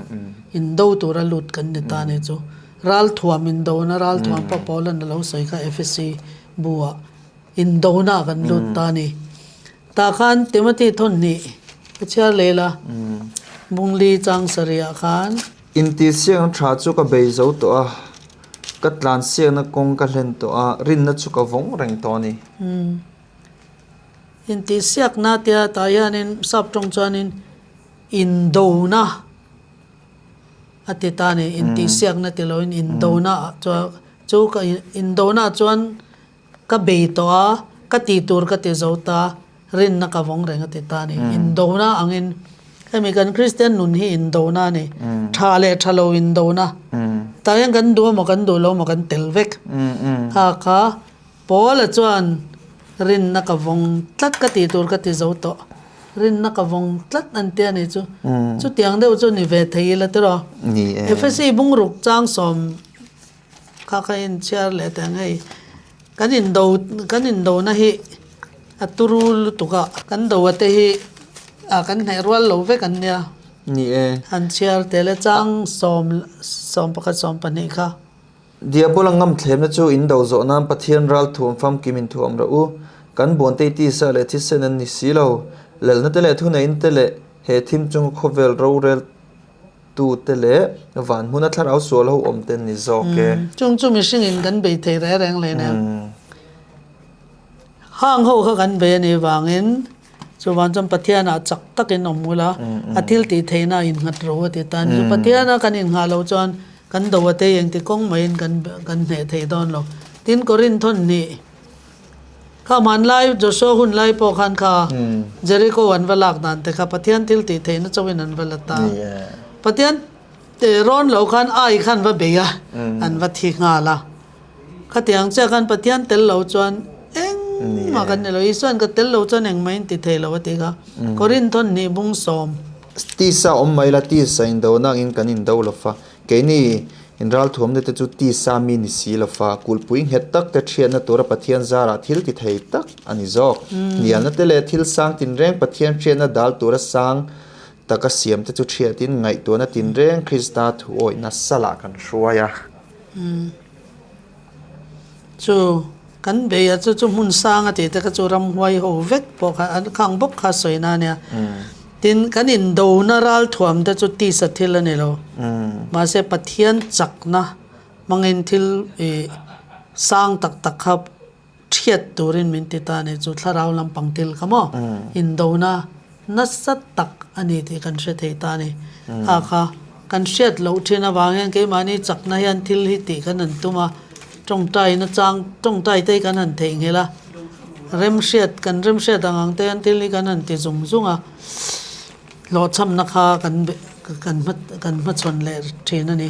S2: Indo tura lut kan ni ta nih chu. Ralthuam indona, ralthuam pawh Paulan a lo sawi kha Efesi bu-ah indona kan lut ta ni. Tah khan Timothy thawnhnih ka chhiar leh la, Bungli chang sarihah khan.
S1: Intihsiakna tha chu ka bei zo tawh a, ka tlansiakna kawng ka hlen tawh a, rinna chu ka vawng reng tawh a ni.
S2: Intihsiakna tia tah hianin sap tawng chuanin indona a ti ta a ni. Intihsiakna ti loin indona ah chuan chu ka indona chuan ka bei tawh a, ka tih tur ka ti zo ta, rinna ka vawng reng a ti ta a ni. Indona angin hemi kan Kristian nun hi indona a ni. Tha leh tha lo indona. Tah hian kan duh emaw kan duh lo emaw kan tel vek. Kha kha Paula chuan, Rinna ka vawng tlat ka tih tur ka ti zo tawh. Rinna ka vawng tlat an tia nih chu. Chutiang deuh chu ni ve thei ila tiraw.
S1: Ni e.
S2: Efesi bungruk chang sawm kha kha inchhiar leh teh ang hei. Kan indo kan indona hi a turu lutuk a, kan do a te hi a kan hneh rual lo vek an nia.
S1: Ni e.
S2: Han chhiar teh le chang sawm 11 12 kha.
S1: Diabola ngamthlemna chu in do zawh nan Pathian ral thuam famkim in thuam rawh u. Kan buantei tisa leh thisen an ni si lo. Lalna te leh thuneihna te leh he thim chunga khawvel rorel tu te leh van hmuna thlarau sual ho awm te an ni zawk e.
S2: Chung chu mihring in kan bei thei reng reng hle nen. Hang ho kha kan bei a nih vangin Chuvang chuan Pathianah chak takin awm ula, a thil tih theihna a innghat ro a ti ta a ni. Chu Pathiana kan inghah loh chuan kan do a tei engti kawng maiin kan kan hneh thei dawn lo. Tin, Korinth thawn hnih. Kha hmanlai Joshua hun lai pawh khan kha Jericho an va lak dan te kha Pathian thil tih theihna chauhin an va la ta. Pathian rawn lo khan ai khan va bei a, an va thi nghal a. Khatiang chiah khan Pathian tel lo chuan engmah kan ni lo. Isuan ka tel lo chuan engmah in ti thei lo a ti kha. Korinth hnih bung sawm.
S1: Tisa awm mai la, tisa indona angin kan indo lo fa. Keini inralthuamna te chu tisa mi ni si lo fa. Kulhpui nghet tak te thiatna tura Pathian zarah thil ti thei tak a ni zawk. Hnialna te leh thil sang tinreng Pathian hriatna dal tura sang taka siam te chu thiatin ngaihtuahna tinreng Krista thuawihna salah kan hruai a.
S2: Chu kan bei a chu chu hmun sang a tih te kha chu ramhuai ho vek pawh kha an khang bawk kha sawi na ania. Tin kan indona ralthuam te chu tisa thil a ni lo. Mahse Pathian chakna hmangin thil ih sang tak tak kha Thiat turin min ti ta a ni chu thlarau lampang thil kha maw indona nasa tak a ni tih kan hre thei ta a ni. Kha kha kan hriat loh thin avang hian keimahni chakna hian thil hi tih kan han tum a, tawngtai nachang tawngtai te hi kan han theihnghilh a, remhriat kan remhriat ang ang te hian thil hi kan han ti zung zung a. Hlawhchhamna kha kan kan hma kan hmachhawn leh thin a ni.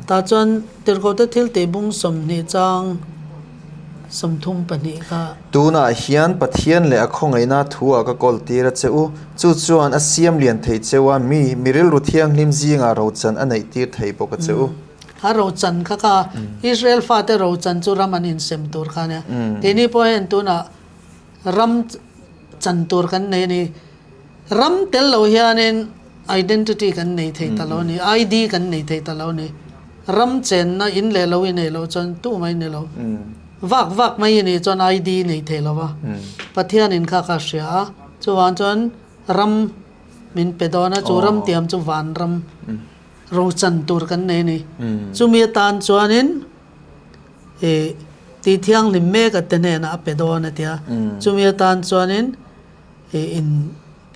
S2: Tah chuan Tirhkohte thil tih bung 20 chang 32 kha.
S1: Tunah hian Pathian leh a khawngaihna thu-ah ka kawl tir a che u. Chu chuan a siam lian thei cheu a, mi mi rilru thianghlim zingah rochan a neih tir thei bawk a che u.
S2: A rochan kha kha Israel fate rochan chu ram an insem tur kha a nia. Keini pawh hian tunah ram chan tur kan nei a ni. Ram tel lo hianin identity kan nei thei ta lo a ni, ID kan nei thei ta lo a ni. Ram chenna in leh lo i neih loh chuan tu mai ni lo. Vak vak mai i nih chuan ID i nei thei lo va. Pathianin kha kha hria a, chuvang chuan ram min pe dawn a, chu ram tiam chu vanram rochan tur kan nei a ni. Chumi atan chuanin ih tih thianghlim mek a te hnenah a pe dawn a tia. Chumi atan chuanin. Ih in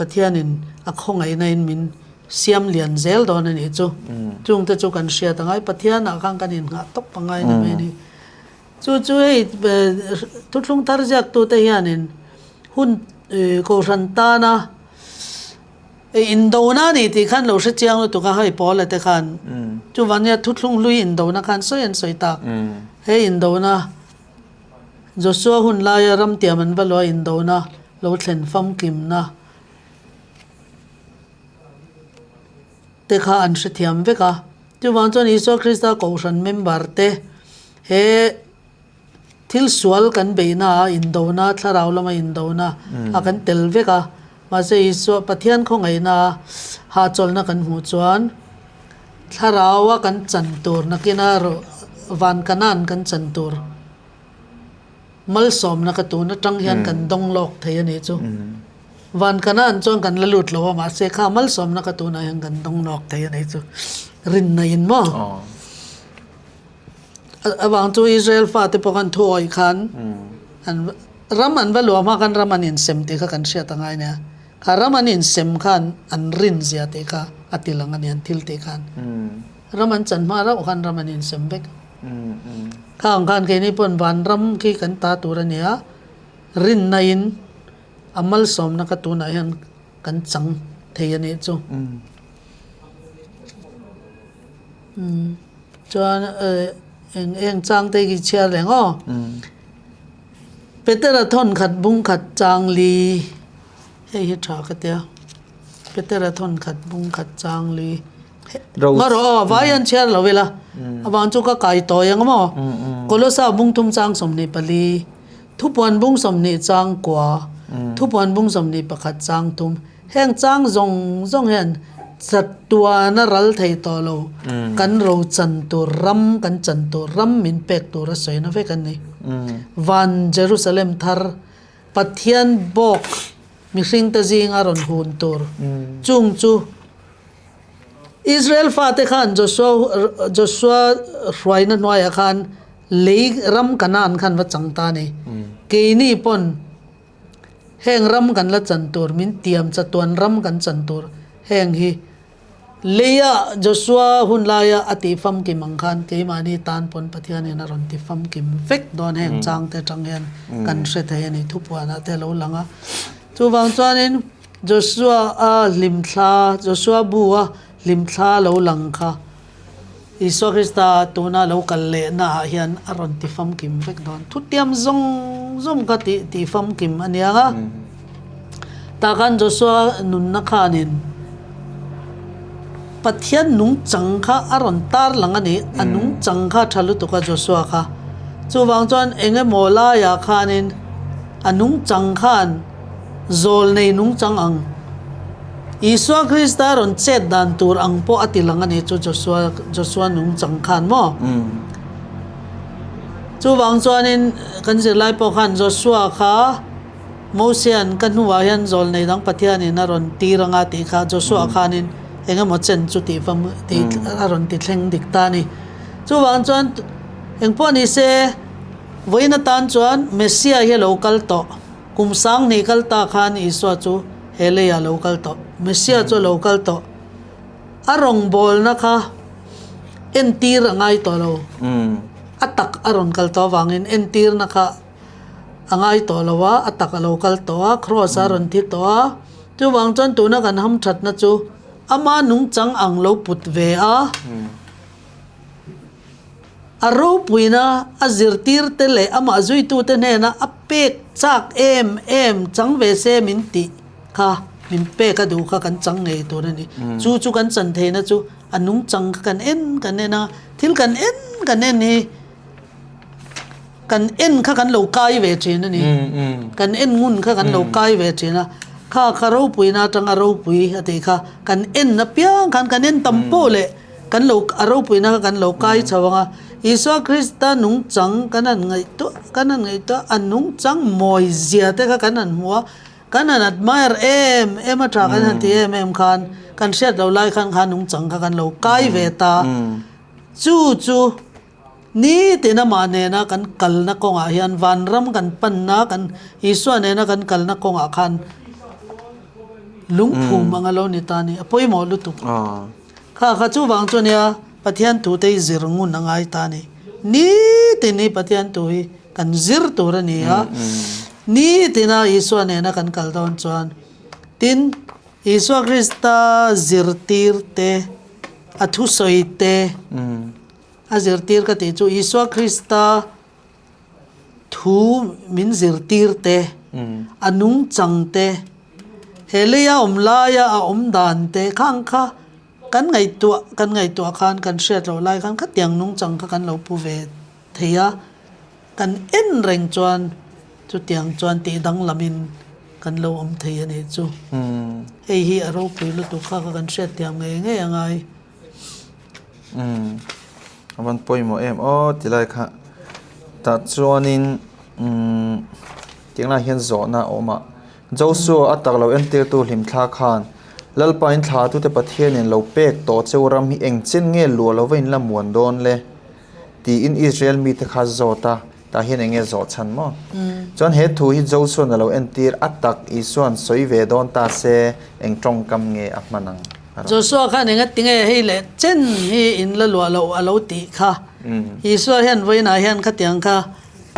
S2: Pathianin a khawngaihna in min siam lian zel dawn a nih chu. Chungte chu kan hriat a ngai. Pathianah khan kan innghah tawp a ngai ni mai a ni. Chu chu hei thuthlung thar ziaktute hianin hun kohhran tana indona a ni tih khan lo hre chiang lutuk a hei Paula te khan chuvang nia thuthlung hlui indona khan sawi an sawi tak. He indona Joshua hun laia ramtiam an va luah indona lo thlen famkimna te kha an hrethiam vek a. Chuvang chuan Isua Krista Kohhran member te he thil sual kan beihna ah indona, thlarau lama indona ah kan tel vek a. Mahse Isua Pathian khawngaihna hahchawlhna kan hmuh chuan Thlaraua kan chan tur nakina van kanan kan chan tur malsawmna ka tun atang hian kan dawng lawk thei a nih chu. Van kanan chuan kan la lut lo a mahse kha malsawmna ka tunah hian kan dawng lawk thei a nih chu. Rinna in maw? Avang chu Israel fate pawh khan thu awih khan an ram an va luah hma khan ram an insem tih kha kan hriat a ngai nia. Kha ram an insem khan an rin zia tih kha a ti lang a ni an thil tih khan. Ram an chan hma rauh khan ram an insem vek. Kha ang khan keini pawn vanram khi kan ta tur a ni a, rinna in a malsawmna kha tunah hian kan chang thei a nih chu. Chuan eng eng chang te hi chhiar reng aw. Petera thawn khat bung khat chang li hei hi tha ka tia Petera thawn khat bung khat chang li nga rawh aw vai an chhiar lo ila avang chu ka kai tawi ang maw Kolosa bung thum chang 24 thupuan bung 20 chang kua thupuan bung 21 chang thum Heng chang zawng zawng hian chatuana ral thei tawh lo, kan ro chan tur ram, kan chan tur ram min pek tur a sawina vek a ni. Van Jerusalem thar, Pathian bawk mihringte zinga rawn hun tur chung chu Israel fate khan Joshua Joshua hruaina hnuaiah khan lei ram Kanaan khan va chang ta a ni. Keini pawn Heng ram kan la chan tur, min tiam chatuan ram kan chan tur heng hi Leia Joshua hun laia a tih famkim ang khan keimahni tan pawn Pathianin a rawn ti famkim vek dawn heng changte atang hian kan hre thei a ni thupuanah te a lo lang a. Chuvang chuanin Joshua a hlimthla, Joshua bu a hlimthla lo lang kha Isua Krista tuna lo kal lehna ah hian a rawn ti famkim vek dawn. Thutiam zawng zawng kha tih ti famkim a nia a. Tah khan Joshua nunna khanin Pathian nungchang kha a rawn tar lang a ni. A nungchang kha tha lutuk a Joshua kha. Chuvang chuan eng emaw laiah khanin a nungchang khan Zawl nei nungchang ang. Isua Krista rawn chet dan tur ang pawh a ti lang a ni chu Joshua Joshua nungchang khan maw? Chuvang chuanin kan zirlai pawh khan Joshua kha Mosia'n ka hnuah hian zawl nei dang Pathianin a rawn tir anga tih kha Joshua khanin eng emaw chen chu tih fam tih a rawn ti thleng dik ta a ni. Chuvang chuan engpawh ni se vawiin atan chuan Messiah hi a lo kal tawh. Kum sanghnih kal ta khan Isua chu he leiah a lo kal tawh. Messiah chu a lo kal tawh. A rawngbawlna kha entir a ngai tawh lo. A tak a rawn kal tawh avangin entirna kha a ngai tawh lo a, a tak a lo kal tawh a, kraws a rawn thi tawh a. Chuvang chuan tuna kan hamthatna chu ama nungchang ang lo put ve a. A ropuina a zirtirte leh amah zuitute hnena a pek chak em em chang ve se min tih kha min pek a duh kha kan chang ngei tur a ni. Chu chu kan chan theihna chu a nungchang kha kan en kan en a, thil kan en kan en hi kan en kha kan lo kai ve thin a ni. Kan en ngun kha kan lo kai ve thin a, kha kha ropuina atanga ropui a tih kha kan en apiang khan kan en tam pawh leh Kan lo a ropuina kha kan lo kai chho ang a, Isua Krista nungchang kan han ngaihtuah kan han ngaihtuah a nungchang mawi zia te kha kan han hmu a, kan han admire em em a tha kan han ti em em khan kan hriat lo lai khan kha nungchang kha kan lo kai ve ta. Chu chu nitin amah nena kan kalna kawngah hian vanram kan panna kan Isua nena kan kalna kawngah khan lungphum ang a lo ni ta a ni, a pawimawh lutuk. Kha kha chuvang chu nia Pathian thu te hi zir ngun a ngai ta a ni. Nitin hi Pathian thu hi kan zir tur a ni a, nitina Isua nena kan kal dawn chuan tin Isua Krista zirtir te, a thusawi te, a zirtir ka tih chu Isua Krista Thu min zirtir te, a nungchang te, he leia awm laia a awm dan te khang kha kan ngaihtuah kan ngaihtuah khan kan hriat loh lai khan khatiang nungchang kha kan lo pu ve thei a, kan en reng chuan chutiang chuan tih danglamin kan lo awm thei a nih chu. Hei hi a ropui lutuk kha kha kan hriatthiam ngei ngei a ngai.
S1: Umm a van pawimawh em aw ti lai kha tah chuanin umm tiang lai hian zawhna a awm a Joshua a tak lo entirtu hlimthla khan Lalpa in thla tute Pathianin lo pek tawh cheu ram hi eng chen nge luah lova in la muan dawn le tiin Israel mite kha zawt a tah hian eng nge zawh chhan maw chuan he thu hi Joshua-n a lo entir a tak Isua'n sawi ve dawn ta se eng tawngkam nge a hman ang.
S2: Joshua khan enga tinge hei leh chen hi in la luah loh a lo tih kha. Isua hian vawiinah hian khatiang kha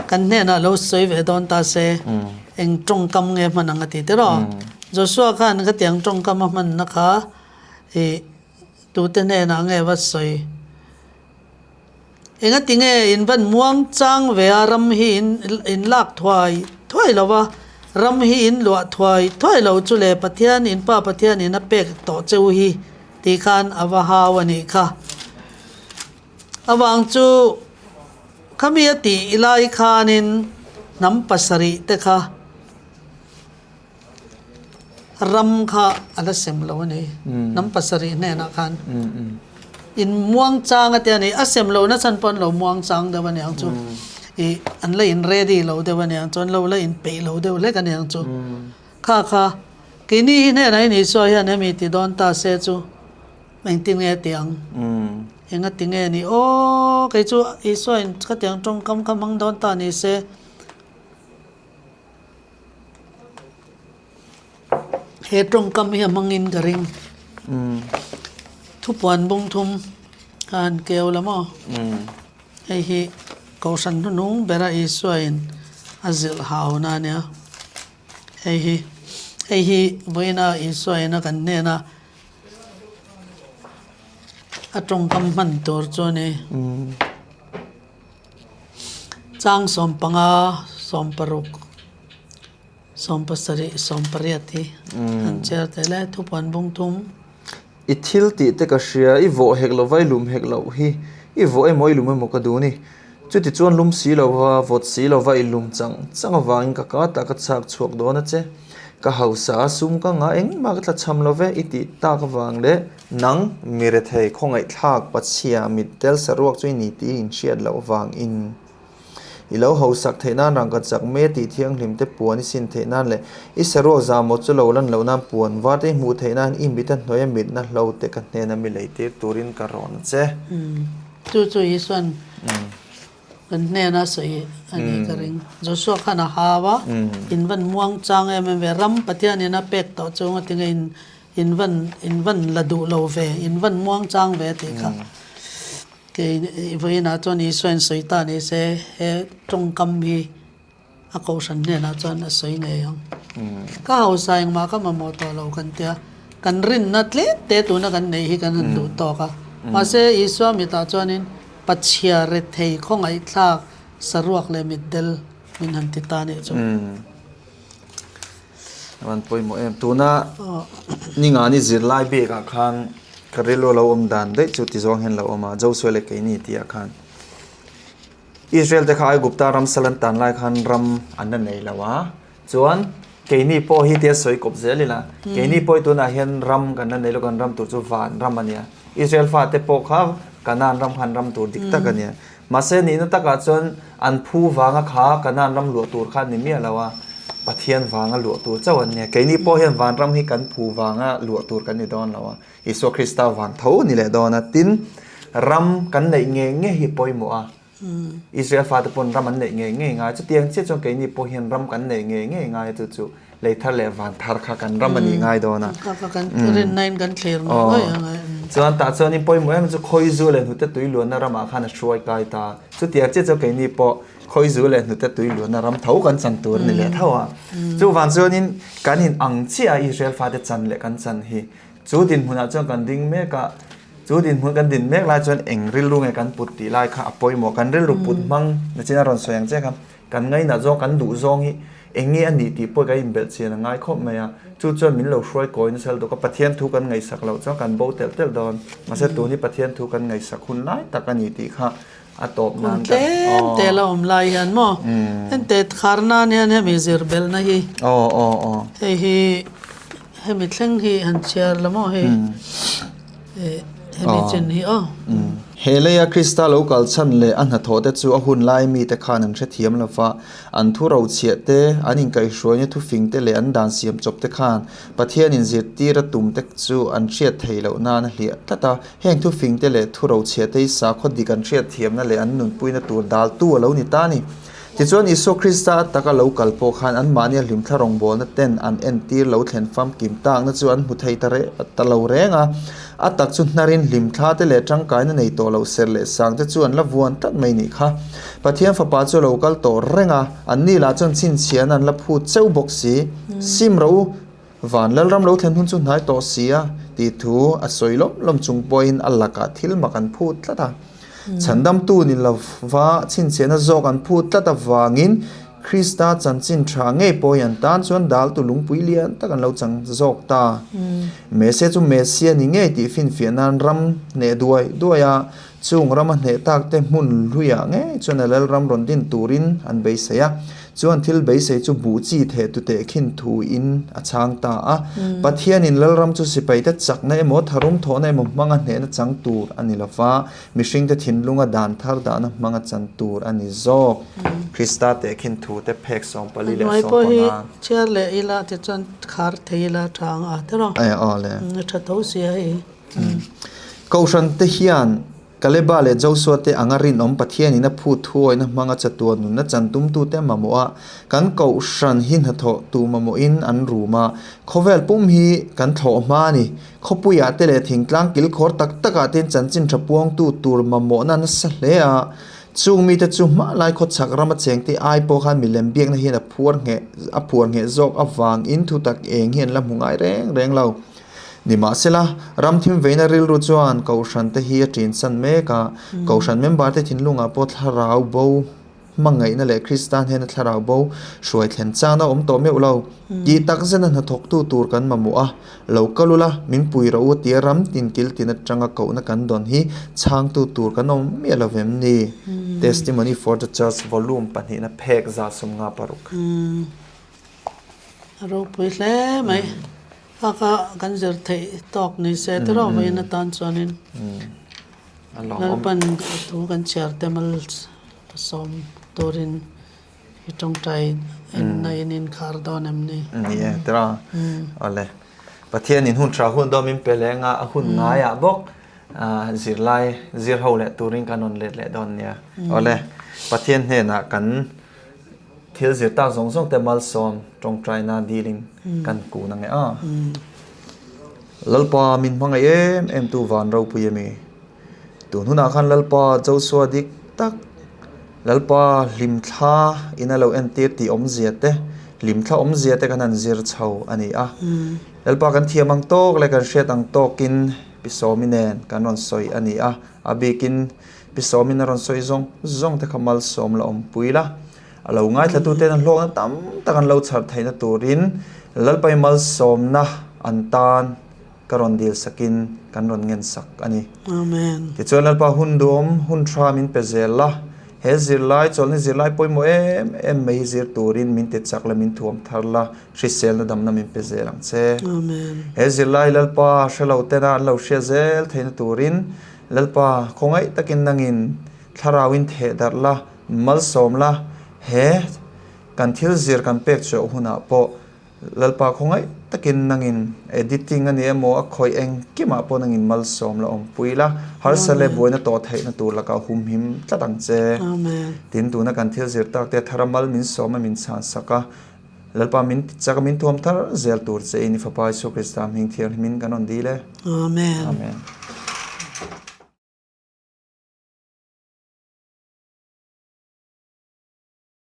S2: kan hnenah lo sawi ve dawn ta se, eng tawngkam nge hman ang a ti tiraw? Joshua khan khatiang tawngkam a hmanna kha ih tute hnenah nge va sawi? Enga tinge in van muang chang ve a, ram hi in in lak thuai thuai lo va, ram hi in luah thuai thuai lo chu le Pathian in Pa Pathian in a pek tawh cheu hi tih khan a va hau a nih kha. Avang chu khami a tih lai khanin hnam pasarih te kha Ram kha a la sem lo a ni. Hnam pasarih hnenah khan in muang chang a tia ni. A sem lo nachhan pawh an lo muang chang deuh a niang chu. Ih an la in ready lo deuh a niang chu. An lo la in peih lo deuh hlek a niang chu. Kha kha keini hi hnenah hian Isua hian hemi ti dawn ta se chu engtin nge ti ang? Enga ti nge ni? Aw kei chu Isua in khatiang tawngkam kha hmang dawn ta ni se. He tawngkam hi a hmangin ka ring. Thupuan bung thum kha han keu la maw? Hei hi Kohhran hnunung bera Isuain a zilh hauna a nia. Hei hi hei hi vawiina Isuain a kan hnena a tawngkam hman tur chu a ni. Chang 15, 16, 17, 18 hi an chhiar tel e, thupuan bung thum.
S1: I thil tih te ka hria, i vawh hek lova i lum hek loh hi, i vawh emaw i lum emaw ka duh a ni. Chuti chuan lum si lova, vawt si lova i lum chang chang avangin ka katah ka chhak chhuak dawn a che. Ka hausa a sum ka ngah engmah ka tla chham lo ve i tih tak avang leh nang mi rethei khawngaihthlak pachhia mittel saruak chu i ni tih i inhriat loh vangin I lo hausak theih nan rangka chak mai a tih thianghlim te puan i sin theih nan leh i saruak zahmawh chu lo lan loh nan puan var te i hmuh theih nan i mit a hnuaia mitna hlo te ka hnena mi lei tir turin ka rawn a che.
S2: Chu chu Isuan kan hnena sawi a nih ka ring. Joshua khan a hau a, in van muang chang em em ve, ram Pathianin a pek tawh chunga tinge in in van in van la duh lo ve, in van muang chang ve tih kha. Kei vawiinah chuan Isua in sawi ta ni se he tawngkam hi a kohhran hnenah chuan a sawi ngei ang. Ka hausa engmah ka mamawh tawh lo kan tia, kan rinna tlem te tuna kan neih hi kan han duh tawk a. Mahse Isua mitah chuanin Pachhia rethei khawngaihthlak saruak leh mitdel min han ti ta nih chu.
S1: A van pawimawh em. Tuna ningani zirlai bikah khan ka rilru a lo awm dan daih chu ti zawng hian lo awm a, Joshua leh keini tihah khan Israel te kha Aigupta ram sal an tan lai khan ram an la nei lo a, chuan keini pawh hi tia sawi kawp zel ila, keini pawh hi tunah hian ram kan la nei lo, kan ram tur chu van ram a nia. Israel fate pawh kha Kanaan ram khan ram tur dik tak a nia. Mahse nihna takah chuan an phu vanga kha Kanaan ram luah tur kha an ni miah lo a, Pathian vanga luah tur chauh an nia. Keini pawh hian vanram hi kan phu vanga luah tur kan ni dawn lo a, Isua Krista vang tho a ni leh dawn a. Tin, ram kan neih ngei ngei hi pawimawh a, Israel fate pawn ram an neih ngei ngei ngai. Chutiang chiah chuan keini pawh hian ram kan neih ngei ngei ngai a, chu chu lei thar leh van thar kha kan ram a nih ngai dawn a.
S2: Kha kha kan rinna in kan thlir ngawih ngawih ang e.
S1: Chuan tah chuan in pawimawh em chu Khawizu leh hnute tui luanna ramah khan a hruai kai ta. Chutiang chiah chuan keini pawh Khawizu leh hnute tui luanna ram tho kan chan tur a ni leh tho a. Chuvang chuanin kan in ang chiah a Israel fate chan leh kan chan hi. Chu dinhmunah chuan kan ding mek a, chu dinhmun kan din mek lai chuan eng rilru nge kan put tih lai kha a pawimawh. Kan rilru put hmang nachin a rawn sawi ang che kha kan ngainah zawng kan duh zawng hi eng nge a nih tih pawh kan inbelh chian a ngai khawp mai a. Chu chuan min lo hruai kawi nasa lutuk a, Pathian thu kan ngaihsak loh chuan kan bo telh telh dawn. Mahse tun hi Pathian thu kan ngaihsak hun lai tak a ni tih kha a tawp nan
S2: ka. Tlem te la awm lai hian maw hente khar nan hian hemi zir belhna hi
S1: aw aw aw
S2: hei hi hemi thleng hi han chhiar la maw hei hemi chin hi aw.
S1: He leia Krista lo kal chhan leh a hnathawh te chu a hun lai mite khan an hrethiam lo va, an thu rochhiah te, an inkaihhruaina thufing te leh an dan siam chawp te khan Pathian inzirtir a tum te chu an hriat theih loh nan a hliah tlat a. Heng thufingte leh thurochhiahte hi sakhaw dik an hriatthiamna leh an nunpuina tur daltu a lo ni ta a ni. Tichuan, Isua Krista a taka lo kal pawh khan anmahnia hlimthla rawngbawlna ten an entir lo thlen famkim takna chu an hmu thei ta reh ta lo reng a. A tak chu hnarin hlimthla te leh tangkaina nei tawh loh serh leh sang te chu an la vuan tlat mai nih kha. Pathian Fapa chu a lo kal tawh reng a, anni lah chuan chhinchhiahna an la phut cheu bawk si. Sim rawh u! Van Lalram lo thlen hun chu hnai tawh si a, tih thu a sawi lawm lawm chung pawhin a lakah thil mak an phut tlat a. Chhandamtu ni lova chhinchhiahna zawk an phut tlat avangin Krista chanchin tha ngei pawhin an tan chuan daltu lungpui lian tak an lo chang zawk ta. Mese chu Mesia ni ngei tih finfiah nan ram hneh duai duai a, chung rama hneh takte hmun hluiah ngei chuan a Lalram rawn din turin an beisei a. Chuan thil beisei chu buh chi theh tu teh khin thu in a chhang ta a. Pathianin Lalram chu sipaite chakna emaw tharum thawhna emaw hmanga hnehna chang tur a ni lova, mihringte thinlunga dan thar dahna hmanga chan tur a ni zawk. Krista teh khin thu te phek 14 leh
S2: Hnuai pawh hi chhiar leh ila tichuan khar thei ila tha ang a tiraw?
S1: Aw le.
S2: A tha tho sia hei.
S1: Kohhran te hian. Kaleba leh Josua te anga rinawm Pathianin a phut thuawina hmanga chatuan nunna chan tumtute mamawh a, kan kohhran hi hnathawh tu mamawhin an rum a, khawvel pum hi kan thlawh hma a ni. Khawpuiah te leh thingtlang kilkhawr tak takah te chanchin tha puangtu tur mamawhna nasa hle a, chung mite chu hmalai khawchhak rama chengte ai pawh khan milem biakna hian a phuar ngheh a phuar ngheh zawk avangin thutak eng hi an la hmu ngai reng reng lo. Nimahsela, ramthim veina rilru chuan Kohhran te hi a ṭinsan mek a, Kohhran member te thinlungah pawh thlarau bo hmangaihna leh Krista hnena thlarau bo hruai thlen chakna awm tawh meuh lo. Tih tak zena hnathawktu tur kan mamawh a, lo kal ula, min pui rawh u tia ram tin kil tin atanga kohna kan dawn hi chhangtu tur kan awm miah lo vem ni? Testimony for the Church Volume pahnihna phek 56.
S2: A ropui hle mai. Kha kha kan zir theih tawk ni se te rawh vawiin atan chuanin Lalpan a thu kan chhiar te mal sawm turin i tawngtai in na in inkhar dawn em ni?
S1: Ni e tira. Awle. Pathianin hun tha hun dawn min pe leng a, a hun ngaiah bawk zirlai zir ho leh turin kan rawn let leh dawn nia. Awle. Pathian hnenah kan Thil zir tak zawng zawng te malsawm tawngtaina dilin kan kun ang e a. Lalpa min hmangaih em em tu van ropui a mi. Tun hunah khan Lalpa Joshua dik tak Lalpa hlimthla in a lo entir tih awmzia te, hlimthla awmzia te kan han zir chho a ni a. Lalpa kan thiam ang tawk leh kan hriat ang tawkin Pi Sawmi nen kan rawn sawi a ni a. A bikin Pi Sawmin a rawn sawi zawng zawng te kha malsawm la awmpui la, a lo ngaithla tuten a hlawkna tam tak an lo chhar theihna turin Lalpai malsawmna an tan ka rawn dil sakin kan rawn ngen sak a ni.
S2: Amen.
S1: Tichuan Lalpa hun duhawm hun tha min pe zel la, he zirlai chawlhni zirlai pawimawh em em mai hi zir turin min ti chak la min thuam thar la, hriselna damna min pe zel ang che.
S2: Amen.
S1: He zirlai Lalpa hrelo tena an lo hria zel theihna turin Lalpa, khawngaih takin nangin thlarauin theh darh la, malsawm la, he kan thil zir kan pek chhuah hunah pawh Lalpa khawngaih takin nangin editing a ni emaw a khawih engkimah pawh nangin malsawm la awmpui la, harsa leh buaina tawh theihna tur lakah humhim tlat ang che. Tin, tuna kan thil zir tak te thara mal min sawm a min chhan sak a, Lalpa min ti chak a min thuam thar zel tur che in i Fapa Isua Krista hming thianghlimin kan rawn dil e.
S2: Amen.
S1: Amen.